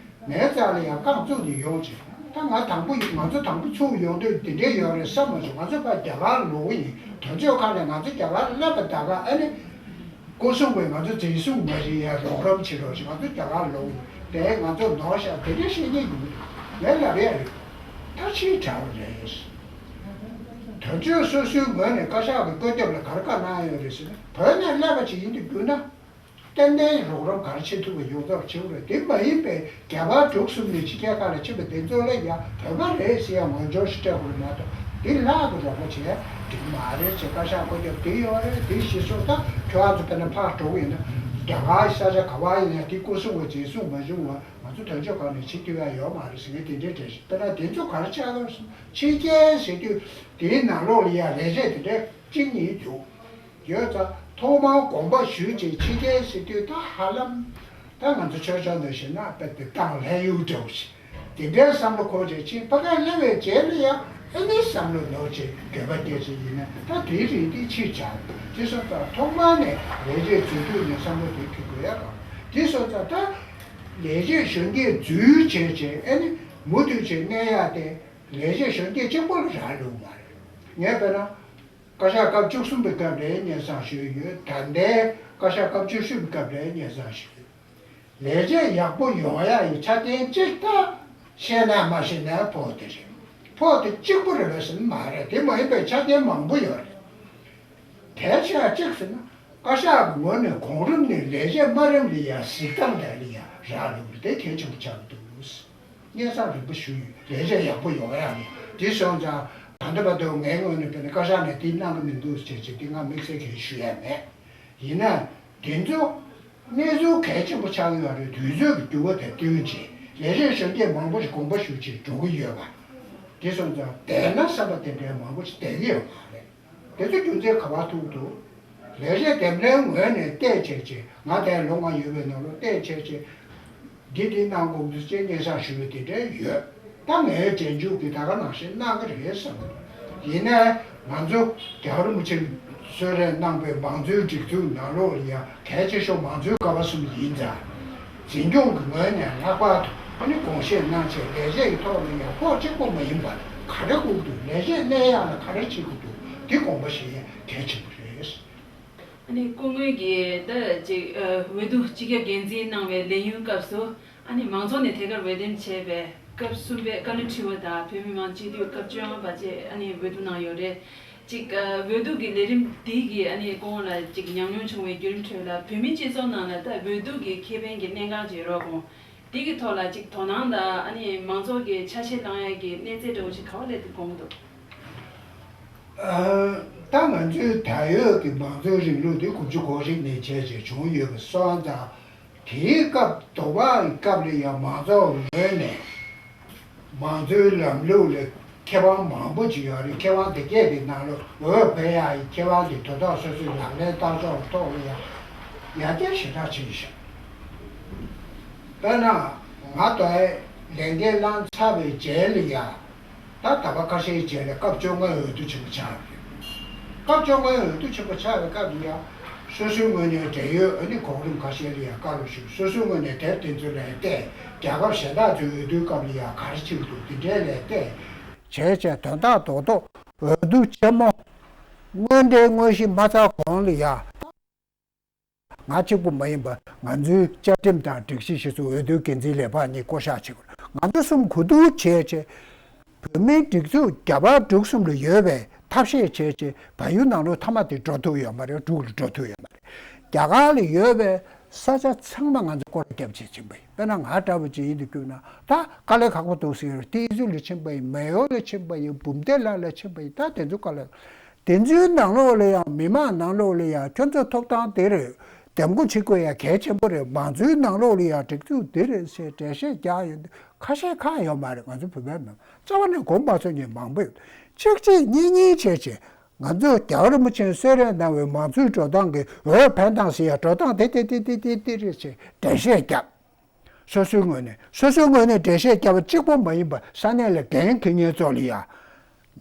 ངའི་རྩ་ལ་ཡང་རྐང་བཙུགས་ནས་ཡོང་བྱས། ད་ང་དང་པོ་ཡིན། ང་ཚོ་དང་པོ་ཚུར་ཡོང་དུས་འདི་འདྲས་ཡོད་རེད་བསམ་མ་བྱུང་། ང་ཚོ་ཕར་རྒྱ་གར་ལ་ལོག་གི་ཡིན། དོན་གཅོད་ཁང་ནས་ང་ཚོ་རྒྱ་གར་ལ་སླེབས་པ་ད་ག་ཨ་ནི། སྐུ་སྲུང་བས་ང་ཚོ་འཛིན་བཟུང་མ་བྱེད་ཡ། རོགས་རམ་བྱེད་རོགས་ཞེས། ང་ཚོ་རྒྱ་གར་ལོག་ཡིན། དེ་ང་ཚོ་ནོར་ཤག་དེ་འདྲ་བཤད་མཁན་ཡོང་གི་འདུག་ངས་ལབ་ཡ་རེད། ད་ཕྱིའི་དྲ་བ་རེད། དོན་གཅོད་སོ་སོའི་ངོས་ནས་བཀའ་ཤག་གི་བཀོད་ཁྱབ་ལ་ག་རེ་བཀའ་གནང་ཡོད་རེད་ཟེར་ན། བོད་ནས་སླེབས་པ་ཅིག་ཡིན་དུ་གྱུར་ན། ཏན་ཏན་རོགས་རམ་ག་རེ་བྱེད་ཐུབ་པ་ཡོངས་རྫོགས་བྱེད་དགོས་རེད། དེ་མ་ཡིན་པའི་རྒྱ་གར་འབྲུག་གསུམ་ནས་ཕྱི་རྒྱལ་ཁག་ལ་ཕྱིན་པ་དེ་ཚོ་ལ་ཡ་བོད་པ་རེད་ཟེར་ཡ་ངོས་སྦྱོར་ཞིག་སྤྲད་དགོས་རེད་མ་གཏོགས། དེ་ལྷག་གི་རོགས་པ་བྱས་འགྲིག་མ་རེད་ཅེས། བཀའ་ཤག་བཀོད་ཁྱབ་དེ་ཡོད་རེད། དེ་གཞི་བཟུང་། ད་ཁྱོད་རང་ཚོ་དཔེར་ན་ཕར་འགྲོ་གི་ཡིན་ན། རྒྱ་གར་ས་ཆ་ག་པར་ཡིན་ན་དེ་སྐུ་སྲུང་བས་འཛིན་བཟུང་མ་བྱུང་བ་ང་ཚོ་དོན་གཅོད་ཁང་ནས་བྱེད་ཐུབ་ཡ་ཡོད་མ་རེད་ཟེར་མཁན་དེ་འདྲའི་གྲས་ཤིག་དཔེར་ན་དེ་ཚོ་ག་རེ་ཆགས་ཀྱི་ཡོད་ཟེར་ན། ཕྱི་རྒྱལ་ཟེར་དུས་དེའི་ནང་ལོགས་ལ་ཡ་ལས་བྱེད་དེ་འདྲའི་གཅིག་གཉིས་འདུག་ཡོད་ཙང་ཐོག་མར་དགོངས་པ་ཞུས་བྱས་ཕྱི་རྒྱལ་ཟེར་དུས་ད་ཧ་ལམ། ད་ང་ཚོ་ཆོས་ཕྱོགས་ནས་བཤད་ན་དཔེ་དེ་ཏང་ལྷན་ཡུལ་འདྲ་བོ་ཞིག་དེ་འདྲའི་བསམ་བློ་འཁོར་བྱས་ཕྱིན། ཕ་གིར་སླེབས་པའི་རྗེས་ལ་ཡང་ཨ་ནི་བསམ་བློ་ནོར་བྱས་འགྱོད་པ་སྐྱེ་བྱས་ཡིན་ན། ད་དེའི་རིགས་དེ་ཕྱིར་བྱ། དེ་སོང་ཙང་ཐོག་མར་ནས་ལས་བྱེད་འཛུལ་དུས་ནས་བསམ་བློ་དེ་འཁྱེར་དགོས་ཡ་གང་། དེ་སོང་ཙང་ད་ལས་བྱེད་གཞོན་སྐྱེས་འཛུལ་བྱས་བྱས་ཨ་ནི་མུ་མཐུད་བྱས་གནས་ཡ་དེ་ལས་བྱེད་གཞོན་སྐྱེས་གཅིག་པོ་ལ་རག་ལུགས་མ་རེད། ངས་དཔེར་ན། བཀའ་ཤག་སྐབས་བཅུ་གསུམ་པའི་སྐབས་ལ་སྙན་སེང་ཞུས་ཡོད། ད་ལྟའི་བཀའ་ཤག་སྐབས་བཅུ་བཞི་པའི་སྐབས་ལ་སྙན་སེང་ཞུས་ཡོད། ལས་བྱེད་ཡག་པོ་ཡོང་ཡ་ཡི་ཆ་རྐྱེན་གཅིག་ད་ཤེས་ན་མ་ཤེས་ན་ཕོགས་དེ་རེད། ཕོགས་དེ་གཅིག་པོ་རེད་པས་ཟེར་ན་མ་རེད། དེ་མ་ཡིན་པའི་ཆ་རྐྱེན་མང་པོ་ཡོད་རེད། གལ་ཆེ་བ་གཅིག་ཟེར་ན། བཀའ་ཤག་གི་ངོས་ནས་གོང་རིམ་ནས་ལས་བྱེད་དམའ་རིམ་ལ་ཡ་གཟིགས་སྟངས་དེ་ལ་ཡ་རག་ལུགས་རེད། དེ་གལ་ཆེན་པོ་ཆགས་ཀྱི་འདུག་སྙན་སེང་རིམ་པ་ཞུས་ཡོད། ལས་བྱེད་ཡག་པོ་ཡོང་ཡ་ཡིན། དེ་སོང་ཙང་ད་ལྟ་བར་དུ་ངའི་ངོས་ནས་དཔེར་ན་བཀའ་ཤག་ནས་དེ་གནང་གི་མི་འདུག་ཅེས་ཅེས་དེ་ང་དམིགས་བསལ་གྱིས་ཞུ་ཡ་མེད། ཡིན་ན་དེ་ཚོ་གནས་ཚུལ་གལ་ཆེན་པོ་ཆགས་ཡོད་རེད། དུས་ཚོད་ཀྱི་འགྱུར་བ་དང་བསྟུན་བྱས་ལས་བྱེད་གཞོན་སྐྱེས་མང་པོ་ཞིག་དགོངས་པ་ཞུ་བྱས་འགྲོ་གི་ཡོད་པ། དེ་སོང་ཙང་བསྡད་ན་བསམ་པ་དེ་འདྲའི་མང་པོ་ཞིག་བསྡད་ཀྱི་ཡོད་མ་རེད། དེ་ཚོ་རྒྱུ་མཚན་ག་པར་ཐུག་འདུག་ལས་བྱེད་འདེམས་ལྷན་ངོས་ནས་བལྟས་བྱས་བྱས། ང་དེར་ལོ་ལྔ་ཡོད་པའི་ནང་ལོགས་བལྟས་བྱས་བྱས། འདི་འདི་གནང་དགོས་འདུག་ཅེས་སྙན་སེང་ཞུ་བའི་དེ་འདྲ་ཡོད། ད་ངའི་རྗེས་འཇུག་གིས་ད་ག་ནང་བཞིན་གནང་གི་རེད་བསམ་གི་འདུག་ཡིན་ནའི་ང་ཚོ་རྒྱལ་བ་རིན་པོ་ཆེས་གསོལ་རས་གནང་པའི་མང་གཙོའི་སྒྲིག་འཛུགས་ནང་ལོགས་ལ་ཡང་གལ་ཆེ་ཤོས་མང་གཙོའི་ཀ་བ་གསུམ་ཡིན་ཙང་། འཛིན་སྐྱོང་གི་ངོས་ནས་ལྷག་པར་དུ་ཨ་ནི་དགོངས་བཞེས་གནང་བྱས་ལས་བྱེད་ཀྱི་ཐོག་ནས་ཡང་ཕོགས་གཅིག་པོ་མ་ཡིན་པར་ག་རེ་དགོས་འདུག་ལས་བྱེད་གནས་ཡག་ལ་ག་རེ་བྱེད་དགོས་འདུག་འདི་དགོངས་པ་བཞེས་ཡ་གལ་ཆེན་པོ་རེད། ཨ་ནི་སྐུ་ངོ་གིས་ད་ཅིག་ཨ་འོས་བསྡུ་སྤྱི་ཁྱབ་འགན་འཛིན་གནང་བའི་ལས་ཡུན་སྐབས་སུ་ཨ་ནི་མང་ཚོགས་ནས་ཐད་ཀར་འོས་འདེམས་བྱས་པའི་སྐབས་གསུམ་པའི་བཀའ་བློན་ཁྲི་པ་དང་བོད་མི་མང་སྤྱི་འཐུས་སྐབས་བཅོ་ལྔ་པ་བཅས་ཨ་ནི་འོས་བསྡུ་གནང་ཡོད་རེད། ཅིག་ཨ་འོས་བསྡུ་གི་ལས་རིམ་འདི་གིས་ཨ་ནི་སྐུ་ངོ་ལ་ཅིག་ཉམས་མྱོང་བྱུང་བའི་བརྒྱུད་རིམ་ཁྲོད་ལ་བོད་མིའི་སྤྱི་ཚོགས་ནང་ལ་ད་འོས་བསྡུ་གི་ཁེ་ཕན་གྱི་གནད་འགག་ཅིག་ཡོད་རེད་གོ། འདི་གི་ཐོག་ལ་ཅིག་དོ་སྣང་དང་ཨ་ནི་མང་ཚོགས་ཀྱིས་ཆ་ཤས་བླང་ཡ་གི་གནས་ཚད་འདྲ་བོ་ཞིག་ག་བ་སླེབས་ཏེ་དགོངས་འདུག་ད་ང་ཚོའི་ད་ཡོད་ཀྱི་མང་གཙོའི་རིང་ལུགས་འདི་དགུ་བཅུ་གོ་གཅིག་ནས་བྱས་བྱས་བྱུང་ཡོད་པ་སོང་ཙང་། དེའི་སྐབས་དོ་བག་གི་སྐབས་ལ་ཡང་མང་ཚོགས་ངོས་ནས་མང་གཙོའི་ལམ་ལུགས་ལ་ཁེ་དབང་མང་པོ་ཅིག་ཡོད་རེད། ཁེ་དབང་དེ་གས་དེ་ནང་ལོ་འོས་འཕེན་ཡག་གི་ཁེ་དབང་དེ་དོ་ཐོག་སོ་སོའི་ལག་ལེན་བསྟར་ཕྱོགས་ཐོག་ལ་ཡང་ཡར་རྒྱས་ཞེ་དྲག་ཕྱིན་ཤག་དཔེར་ན་ང་ད་ལས་འགན་བླངས་ཚར་བའི་རྗེས་ལ་ཡང་། ད་ཟླ་བ་ཁ་ཤས་རྗེས་ལ་སྐབས་བཅོ་ལྔའི་འོས་བསྡུ་ཆེན་པོ་ཆགས་ཡོད། སྐབས་བཅོ་ལྔའི་འོས་བསྡུ་ཆེན་པོ་ཆགས་པའི་སྐབས་ལ་ཡང་། སོ་སོའི་ངོས་ནས་འབྲེལ་ཡོད་ཨ་ནི་གོང་རིམ་ཁ་ཤས་ལ་ཡང་བཀའ་སློབ་ཞུས། སོ་སོའི་ངོས་ནས་དེབ་དེ་ཚོ་ལ་ཡང་བལྟས། རྒྱལ་ཁབ་གཞན་དག་ཚོའི་འོས་བསྡུའི་སྐབས་ལ་ཡང་ག་རེ་བྱེད་ཀྱི་འདུག་དེ་འདྲའི་ལ་བལྟས། བྱས་བྱས་དོན་དག་རྡོག་རྡོག་འོས་བསྡུ་ཆེན་མོ་དངོས་འབྲེལ་དངོས་གཞི་མ་ཚར་གོང་ལ་ཡང་། ང་གཅིག་པུ་མ་ཡིན་པར་ང་ཚོའི་བཅའ་ཁྲིམས་དང་སྒྲིག་གཞི་གཞི་བཟུང་འོས་བསྡུའི་འགན་འཛིན་ལས་འཕར་གཉིས་བསྐོ་གཞག་བྱེད་དགོས། ང་ཚོ་གསུམ་གོ་བསྡུར་བྱས་བྱས། བོད་མིའི་སྒྲིག་འཛུགས་རྒྱ་བལ་འབྲུག་གསུམ་ལ་ཡོད་པའི་ཐབས་ཤེས་བྱས་བྱས་བལ་ཡུལ་ནང་ལོགས་མཐའ་མ་དེ་འགྲོ་ཐུབ་ཡོད་མ་རེད། འབྲུག་ལ་འགྲོ་ཐུབ་ཡོད་མ་རེད། རྒྱ་གར་ལ་ཡོད་པའི་ས་ཆ་ཚང་མ་ང་ཚོ་སྐོར་ར་བརྒྱབ་བྱས་ཕྱིན་པ་ཡིན། དཔེར་ན་ང་འདྲ་བོ་ཅིག་ཡིན་དུ་བསྐྱུར་ན་ད་དཀའ་ལས་ཁག་པོ་འདུག་ཟེར། ཏི་ཟུ་ལ་ཕྱིན་པ་ཡིན། མེ་ཡོ་ལ་ཕྱིན་པ་ཡིན། འབུམ་སྡེ་ལ་ལ་ཕྱིན་པ་ཡིན། ད་དེ་ཚོ་དཀའ་ལས། དེ་ཚོའི་ནང་ལོགས་ལ་ཡང་མི་མང་ནང་ལོགས་ལ་ཡང་ཁྱོད་ཚོ་ཐོབ་ཐང་དེ་རེད། འདེམས་བསྐོ་བྱེད་དགོས་ཡ་གལ་ཆེན་པོ་རེད། མང་གཙོའི་ནང་ལོགས་ལ་ཡང་སྒྲིག་འཛུགས་འདི་རེད་ཟེར་འགྲེལ་བཤད་རྒྱག་ཡོང་དུས་ཁ་ཤས་ཁག་ཡོད་མ་རེད། ང་ཚོ་བོད་པའི་མི་རྩ་བ་ནས་དགོངས་མ་ཚོམ་མཁན་མང་པོ་ཡོད། གཅིག་གཅིག་གཉིས་གཉིས་བྱས་བྱས་ ང་ཚོས་རྒྱལ་བ་རིན་པོ་ཆེས་གསོལ་རས་གནང་བའི་མང་གཙོའི་འགྲོ་སྟངས་ཀྱི་འོས་འཕེན་སྟངས་ཟེར་ཡ་འགྲོ་སྟངས་དེ་དེ་དེ་དེ་དེ་དེ་རེད་ཅེས་འགྲེལ་བཤད་བརྒྱབ། སོ་སོའི་ངོས་ནས་སོ་སོའི་ངོས་ནས་འགྲེལ་བཤད་བརྒྱབ་པ་གཅིག་པོ་མ་ཡིན་པར་ས་གནས་ལ་འགན་འཁྱེར་མཁན་ཚོ་ལ་ཡ།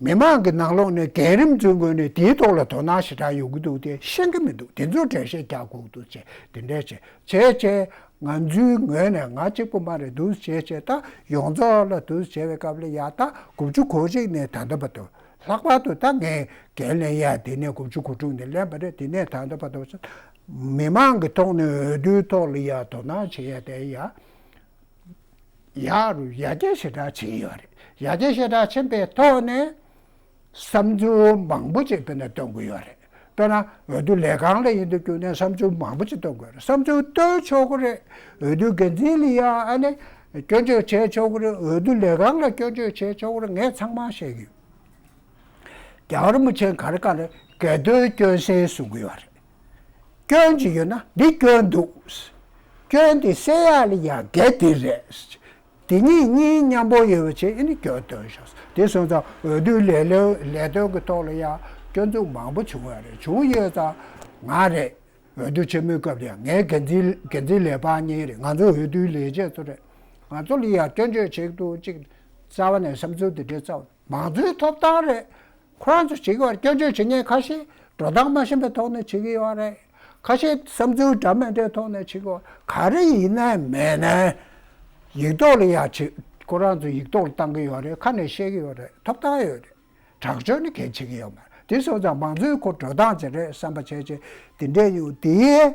མི་མང་གི་ནང་ལོགས་ནས་འགན་རིམ་འཛུགས་དགོས་ནས་དེའི་ཐོག་ལ་དོ་སྣང་ཞེ་དྲག་ཡོང་གི་འདུག་དེ་ཤེས་ཀྱི་མི་འདུག་དེ་ཚོར་འགྲེལ་བཤད་རྒྱག་དགོས་འདུག་ཅེས་དེ་འདྲས་བྱས་བྱས་བྱས་ང་ཚོའི་ངོས་ནས་ང་གཅིག་པུ་མ་རེད་འདུག་བྱས་བྱས་ད་ཡོངས་རྫོགས་ལ་འདུག་བྱས་པའི་སྐབས་ལ་ཡ་ད་དགུ་བཅུ་གོ་གཅིག་ནས་ད་ལྟ་བར་དུ་ལྷག་པར་དུ་ད་ངས་འགན་ལེན་ཡ་དེ་ནས་དགུ་བཅུ་གོ་དྲུག་ནས་ལེན་པ་རེད། དེ་ནས་ད་ལྟ་བར་དུ་མི་མང་གི་ཐོག་ནས་འོས་བསྡུའི་ཐོག་ལ་ཡ་དོ་སྣང་བྱེད་ཡ་དེ་ཡ། ཡག་རུ་ཡར་རྒྱས་ཞེ་དྲག་ཕྱིན་ཡོད་རེད། ཡར་རྒྱས་ཞེ་དྲག་ཕྱིན་པའི་ཐོག་ནས་བསམ་ཚུལ་མང་པོ་ཅིག་དཔེར་ན་བཏོན་གྱི་ཡོད་རེད། དཔེར་ན་འོས་བསྡུ་ལས་ཁང་ལ་ཡིན་དུས་ཀྱང་ནས་བསམ་ཚུལ་མང་པོ་ཅིག་བཏོན་གྱི་ཡོད་རེད། བསམ་ཚུལ་བཏོན་ཆོག་གི་རེད། འོས་བསྡུ་འགན་འཛིན་ལ་ཡང་ཨ་ནི་སྐྱོན་བརྗོད་བྱས་ཆོག་གི་རེད། འོས་བསྡུ་ལས་ཁང་ལ་སྐྱོན་བརྗོད་བྱས་ཆོག་གི་རེད། ངས་ཚང་མ་བཤད་ཀྱི་ཡོད། རྒྱལ་བ་རིན་པོ་ཆེས་ག་རེ་ག་རེ་འགལ་འདུའི་སྐྱོན་སེལ་གསུང་གི་ཡོད་རེད། སྐྱོན་ཅིག་ཡོད་ན་འདི་སྐྱོན་འདུག་སྐྱོན་འདི་སེལ་ཡག་ལ་ཡང་འགལ་འདི་རེད། འདི་གཉིས་གཉིས་མཉམ་པོ་ཡོད་པ་བྱས་ཨ་ནི་སྐྱོན་བཏོན་ཤག་དེ་སོང་ཙང་འོས་བསྡུའི་ལས་ལས་ལས་དོན་གྱི་ཐོག་ལ་ཡང་སྐྱོན་འཛུགས་མང་པོ་བྱུང་བ་རེད། བྱུང་ཡོད་ཙང་ང་རེད། འོས་བསྡུ་ཆེན་མོའི་སྐབས་ལ་ཡང་ངའི་འགན་འཛིན་འགན་འཛིན་ལས་འཕར་གཉིས་རེད། ང་ཚོ་འོས་བསྡུའི་ལས་བྱེད་ཚོ་རེད། ང་ཚོ་ལ་ཡང་སྐྱོན་བརྗོད་བྱེད་འདུག་ཅིག་རྩ་བ་ནས་བསམ་ཚུལ་འདི་འདྲའི་རྩ་བ། མང་གཙོའི་ཐོབ་ཐང་རེད། ཁོ་རང་ཚོ་བྱེད་ཀྱི་ཡོད་རེད། སྐྱོན་བརྗོད་བྱེད་མཁན་ཁ་ཤས་འགྲོ་སྟངས་མ་ཤེས་པའི་ཐོག་ནས་བྱེད་ཀྱི་ཡོད་རེད། ཁ་ཤས་བསམ་ཚུལ་འདྲ་མི་འདྲའི་ཐོག་ནས་བྱེད་ཀྱི་ཡོད། ག་རེ་ཡིན་ནའི་མེད་ནའི་ཡིག་ཐོག་ལ་ཡང་བྱེད། ཁོ་རང་ཚོ་ཡིག་ཐོག་ལ་བཏང་གི་ཡོད་རེད། ཁ་ནས་བཤད་ཀྱི་ཡོད་རེད། ཐོབ་ཐང་ཡོད་རེད། དྲག་སྤྱོད་ནི་གལ་ཆེ་གི་ཡོད་མ་རེད། དེ་སོང་ཙང་མང་གཙོའི་ཁོ་འགྲོ་སྟངས་ཅིག་རེད་བསམ་པ་བྱས་བྱས་དེ་འདྲས་ཡོད་དེ།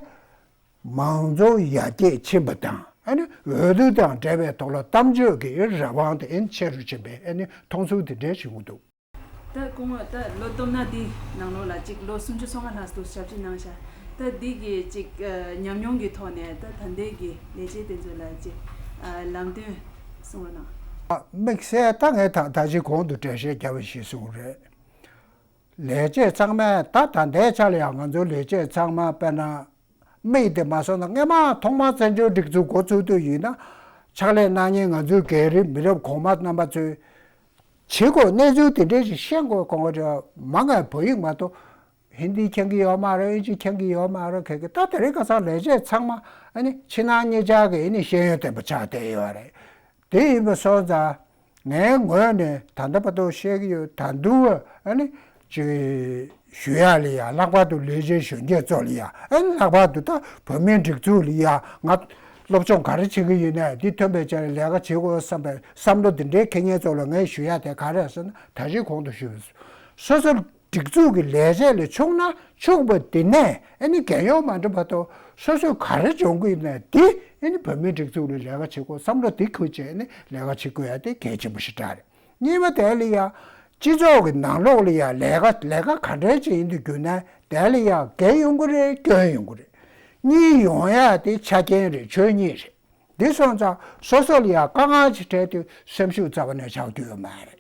མང་གཙོ་ཡར་རྒྱས་ཕྱིན་པ་དང་ཨ་ནི་འོས་བསྡུ་དང་འབྲེལ་བའི་ཐོག་ལ་གཏམ་བརྗོད་ཀྱི་རང་དབང་དེ་ཨ་ནི་ཆེ་རུ་ཕྱིན་པའི་ཨ་ནི་མཐོང་ཚུལ་དེ་འདྲའི་བྱུང་གི་འདུག་ད་སྐུ་ངོ་ད་ལོ་སྟོབས་ན་འདི་ནང་ལོགས་ལ་ཅིག་ལོ་སུམ་ཅུ་སོ་ལྔ་ལྷག་འདུག་ཞབས་ཕྱི་གནང་ཤག་ད་འདི་གི་ཅིག་ཉམས་མྱོང་གི་ཐོག་ནས་ད་ད་ལྟའི་གི་ལས་བྱེད་དེ་ཚོ་ལ་ཅིག་ལམ་སྟོན་གསུང་རོགས་གནང་། དམིགས་བསལ་ད་ངས་ད་ད་ཅི་གོང་དུ་འགྲེལ་བཤད་བརྒྱབ་པ་ཞིག་གསུངས་རེད། ལས་བྱེད་ཚང་མས་ད་ད་ལྟའི་ཆ་ལ་ཡང་ང་ཚོའི་ལས་བྱེད་ཚང་མ་དཔེར་ན་མིག་དེ་མ་བཟོ་ན་སྔས་མ་ཐོག་མར་བཙན་བྱོལ་སྒྲིག་འཛུགས་འགོ་ཚུགས་དུས་ཡིན་ན་ཕྱག་ལས་གནང་མཁན་ང་ཚོའི་རྒན་རིམ་མི་རབས་གོང་མ་རྣམ་པ་ཚོས་བྱེད་དགོས་གནས་ཚུལ་དེ་འདྲའི་ཞིག་ཤེས་དགོས་གོང་འོག་མང་ང་བོད་ཡིག་མ་གཏོགས་ཧིན་དི་མཁྱེན་གྱི་ཡོད་མ་རེད། ཨིན་ཇི་མཁྱེན་གྱི་ཡོད་མ་རེད། ཁྱེད་ཀྱི་ད་དེ་རིང་ཁ་སང་ལས་བྱེད་ཚང་མ་ཨ་ནི་ཕྱི་ནང་གཉིས་ཆར་གྱི་ཨ་ནི་ཤེས་ཡོན་ལྡན་པ་ཆགས་བསྡད་ཡོད་རེད། དེ་ཡིན་པ་སོང་ཙང་ངའི་ངོས་ནས་ད་ལྟ་བར་དུ་བཤད་ཀྱི་ཡོད། ད་དུང་ཨ་ནི་ཅིག་ཞུ་ཡ་ལ་ཡ་ལྷག་པར་དུ་ལས་བྱེད་གཞོན་སྐྱེས་ཚོ་ལ་ཡ་ཨ་ནི་ལྷག་པར་དུ་ད་བོད་མིའི་སྒྲིག་འཛུགས་ལ་ཡ་ང་སློབ་སྦྱོང་ག་རེ་བྱེད་ཀྱི་ཡིན་ནའི་འདི་ཐོན་པའི་ཆ་ལ་ལས་ཀ་བྱེད་དགོས་བསམ་པའི་བསམ་བློ་འདི་འདྲའི་འཁྱེར་མཁན་ཚོ་ལ་ངས་ཞུ་ཡ་དེ་ག་རེ་ཟེར་ན་ད་གཞི་གོང་དུ་ཞུས་པ་སོ་སོ། སྒྲིག་འཛུགས་ཀྱི་ལས་བྱེད་ལ་ཆུག་ན་ཆུག་པ་དེ་ནས་ཨ་ནི་རྒས་ཡོལ་མ་འགྲོ་བར་དུ་སོ་སོས་ག་རེ་སྦྱོང་གི་ཡིན་ན་དེ་ཨ་ནི་བོད་མིའི་སྒྲིག་འཛུགས་ལ་ལས་ཀ་བྱེད་དགོས་བསམ་བློ་དེ་འཁྱེར་བྱས་ཨ་ནི་ལས་ཀ་བྱེད་དགོས་ཡ་དེ་གལ་ཆེན་པོ་ཞིག་རེད། གཉིས་པ་དེ་ལ་ཡ་སྤྱི་ཚོགས་ཀྱི་ནང་ལོགས་ལ་ཡ་ལས་ཀ་ལས་ཀ་ག་འདྲ་ཅིག་ཡིན་དུས་གྱུར་ན་དེ་ལ་ཡ་རྒས་ཡོང་གི་རེད། སྐྱོན་ཡོང་གི་རེད། གཉིས་ཡོང་ཡ་དེ་ཆ་རྐྱེན་རེད། ཆོས་ཉིད་རེད། འདི་སོང་ཙང་སོ་སོ་ལ་ཡང་དཀའ་ངལ་ཞིག་འཕྲད་དུས་སེམས་ཤུགས་རྩ་བ་ནས་ཆག་རྒྱུ་ཡོད་མ་རེད།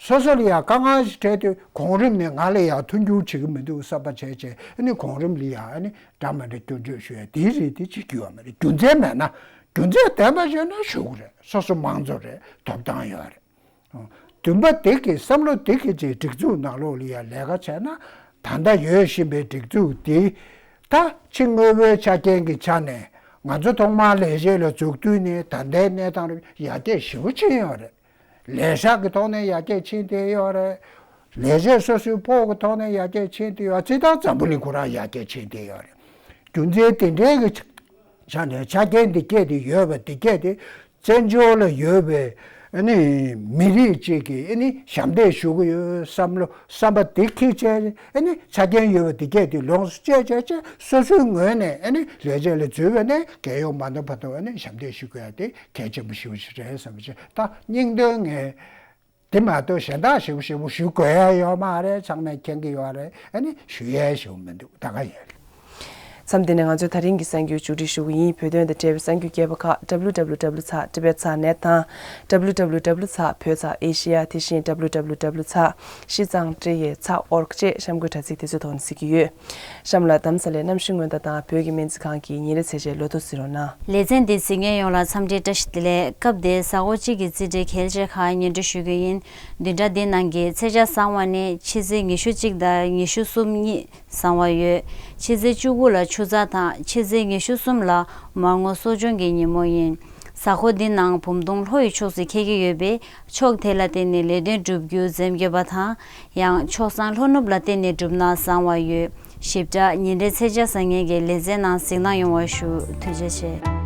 སོ་སོ་ལ་ཡང་དཀའ་ངལ་ཞིག་འཕྲད་དུས་གོང་རིམ་ནས་ང་ལ་ཡང་མཐུན་འགྱུར་བྱེད་ཀྱི་མི་འདུག་བསམ་པ་བྱས་བྱས་ཨ་ནི་གོང་རིམ་ལ་ཡང་ཨ་ནི་འདྲ་མི་འདྲ་སྐྱོན་བརྗོད་ཞུ་ཡ་དེའི་རིགས་དེ་བྱེད་རྒྱུ་ཡོད་མ་རེད། རྒྱུ་མཚན་མེད་ན་རྒྱུ་མཚན་ལྡན་པ་བྱས་ན་ཞུ་གི་རེད། སོ་སོ་མང་གཙོ་རེད། ཐོབ་ཐང་ཡོད་རེད། འདུན་པ་དེ་གི་བསམ་བློ་དེ་གི་ཅིག་སྒྲིག་འཛུགས་ནང་ལོགས་ལ་ཡ་ལས་ཀ་བྱས་ན་ད་ལྟ་ཡོད་བཞིན་པའི་སྒྲིག་འཛུགས་འདི་ད་ཕྱི་དངོས་པོའི་ཆ་རྐྱེན་གྱི་ཆ་ནས་ང་ཚོ་ཐོག་མར་ལས་བྱེད་ལ་འཛུགས་དུས་ནས་ད་ལྟའི་གནས་སྟངས་རུ་ཡར་རྒྱས་ཞེ་པོ་ཕྱིན་ཡོད་རེད། ལས་ཤག་གི་ཐོག་ནས་ཡར་རྒྱས་ཕྱིན་བསྡད་ཡོད་རེད། ལས་བྱེད་སོ་སོའི་ཕོགས་ཀྱི་ཐོག་ནས་ཡར་རྒྱས་ཕྱིན་བསྡད་ཡོད། སྤྱིར་བཏང་འཛམ་བུ་གླིང་ཁོ་རང་ཡར་རྒྱས་ཕྱིན་བསྡད་ཡོད་རེད། རྒྱུ་མཚན་དེ་འདྲའི་གི་ཆ་ནས་ཆ་རྐྱེན་འདི་སྐད་དེ་ཡོད་པ་འདི་སྐད་དེ་བཙན་བྱོལ་ལ་ཡོད་པའི་ཨ་ནི་མི་རིགས་གཅིག་གི་ཨ་ནི་ཞབས་འདེགས་ཞུ་གི་ཡོད་བསམ་བློ་བསམ་པ་འདི་འཁྱེར་བྱས་ཨ་ནི་ཆ་རྐྱེན་ཡོད་པ་འདི་སྐད་དེ་ལོངས་སུ་སྤྱད་བྱས་བྱས་སོ་སོའི་ངོས་ནས་ཨ་ནི་ལས་བྱེད་ལ་འཛུལ་བ་ནས་རྒས་ཡོལ་མ་འདོན་བར་དུ་ཨ་ནི་ཞབས་འདེགས་ཞུ་དགོས་ཡ་དེ་གལ་ཆེན་པོ་ཞེ་པོ་ཞིག་རེད་བསམ་བྱས་ད་སྙིང་དོན་ངས། དེ་མ་གཏོགས་གཞན་དག་ཞིབ་པོ་ཞིབ་པོ་ཞུ་དགོས་ཡ་ཡོད་མ་རེད། ཚང་མས་མཁྱེན་གྱི་ཡོད་རེད། ཨ་ནི་ཞུ་ཡ་ཞིག་མི་འདུག་ད་ག་ཡིན་རེད། མཚམས་འདི་ནས་ང་ཚོས་ད་རིང་གི་གསར་འགྱུར་མཇུག་སྒྲིལ་ཞུ་གི་ཡིན། བོད་དོན་དང་འབྲེལ་བའི་གསར་འགྱུར་རྒྱས་པ་ཁག W W W ཚགས་ཊི་བེཊ་ཚགས་ནེཊ་དང་། W W W ཚགས་བོད་ཚགས་ཨེ་ཤི་ཡ། དེ་བཞིན་W W W ཚགས་ཤི་ཙང་ཀྲི་ཡེ་ཚགས་ཨོར་ཀ་བཅས་གཤམ་འཁོད་དྲ་ཚིགས་དེ་ཚོའི་ཐོག་ནས་གཟིགས་ཀྱི་ཡོད། གཤམ་ལ་དྷ་རམ་ས་ལའི་གནམ་གཤིས་སྔོན་བརྡ་དང་བོད་ཀྱི་སྨན་རྩིས་ཁང་གི་ཉིན་རེའི་ཚེས་ཆའི་ལོ་ཐོ་གཟིགས་རོགས་གནང་། ལེ་ཚན་འདི་གཟིགས་མཁན་ཡོངས་ལ་འཚམས་འདྲིའི་བཀྲ་ཤིས་བདེ་ལེགས། སྐབས་འདིའི་གཟའ་འཁོར་གཅིག་གི་རྩིས་འབྲས་གལ་ཆེ་ཁག་སྙན་སྒྲོན་ཞུ་རྒྱུ་ཡིན། བདུན་ཕྲག་འདིའི་ནང་གི་ཚེས་ཆ་བཟང་བ་ནི་ཕྱི་ཚེས་ཉི་ཤུ་གཅིག་དང་ཉི་ཤུ་གསུམ་གཉིས་བཟང་བ་ཡོད། ཕྱི་ཚེས་བཅུ་དགུ་ལ་ཆུ་ཚགས་དང་ཕྱི་ཚེས་ཉི་ཤུ་གསུམ་ལ་མར་ངོ་གསོ་སྦྱོང་གི་ཉིན་མོ་ཡིན། གཟའ་འཁོར་འདི་ནང་བུམ་སྟོང་ལྷོ་ཡི་ཕྱོགས་སུ་འཁེལ་གྱི་ཡོད་པས། ཕྱོགས་དེ་ལ་བརྟེན་ནས་ལས་དོན་བསྒྲུབ་རྒྱུ་འཛེམ་དགོས་པ་དང་། ཡང་ཕྱོགས་བཟང་ལྷོ་ནུབ་ལ་བརྟེན་ནས་བསྒྲུབས་ན་བཟང་བ་ཡོད། ཞིབ་ཕྲ་ཉིན་རེའི་ཚེས་ཆ་གཟིགས་མཁན་གྱི་ལེ་ཚན་ནང་གཟིགས་གནང་ཡོང་བ་ཞུ། ཐུགས་རྗེ་ཆེ།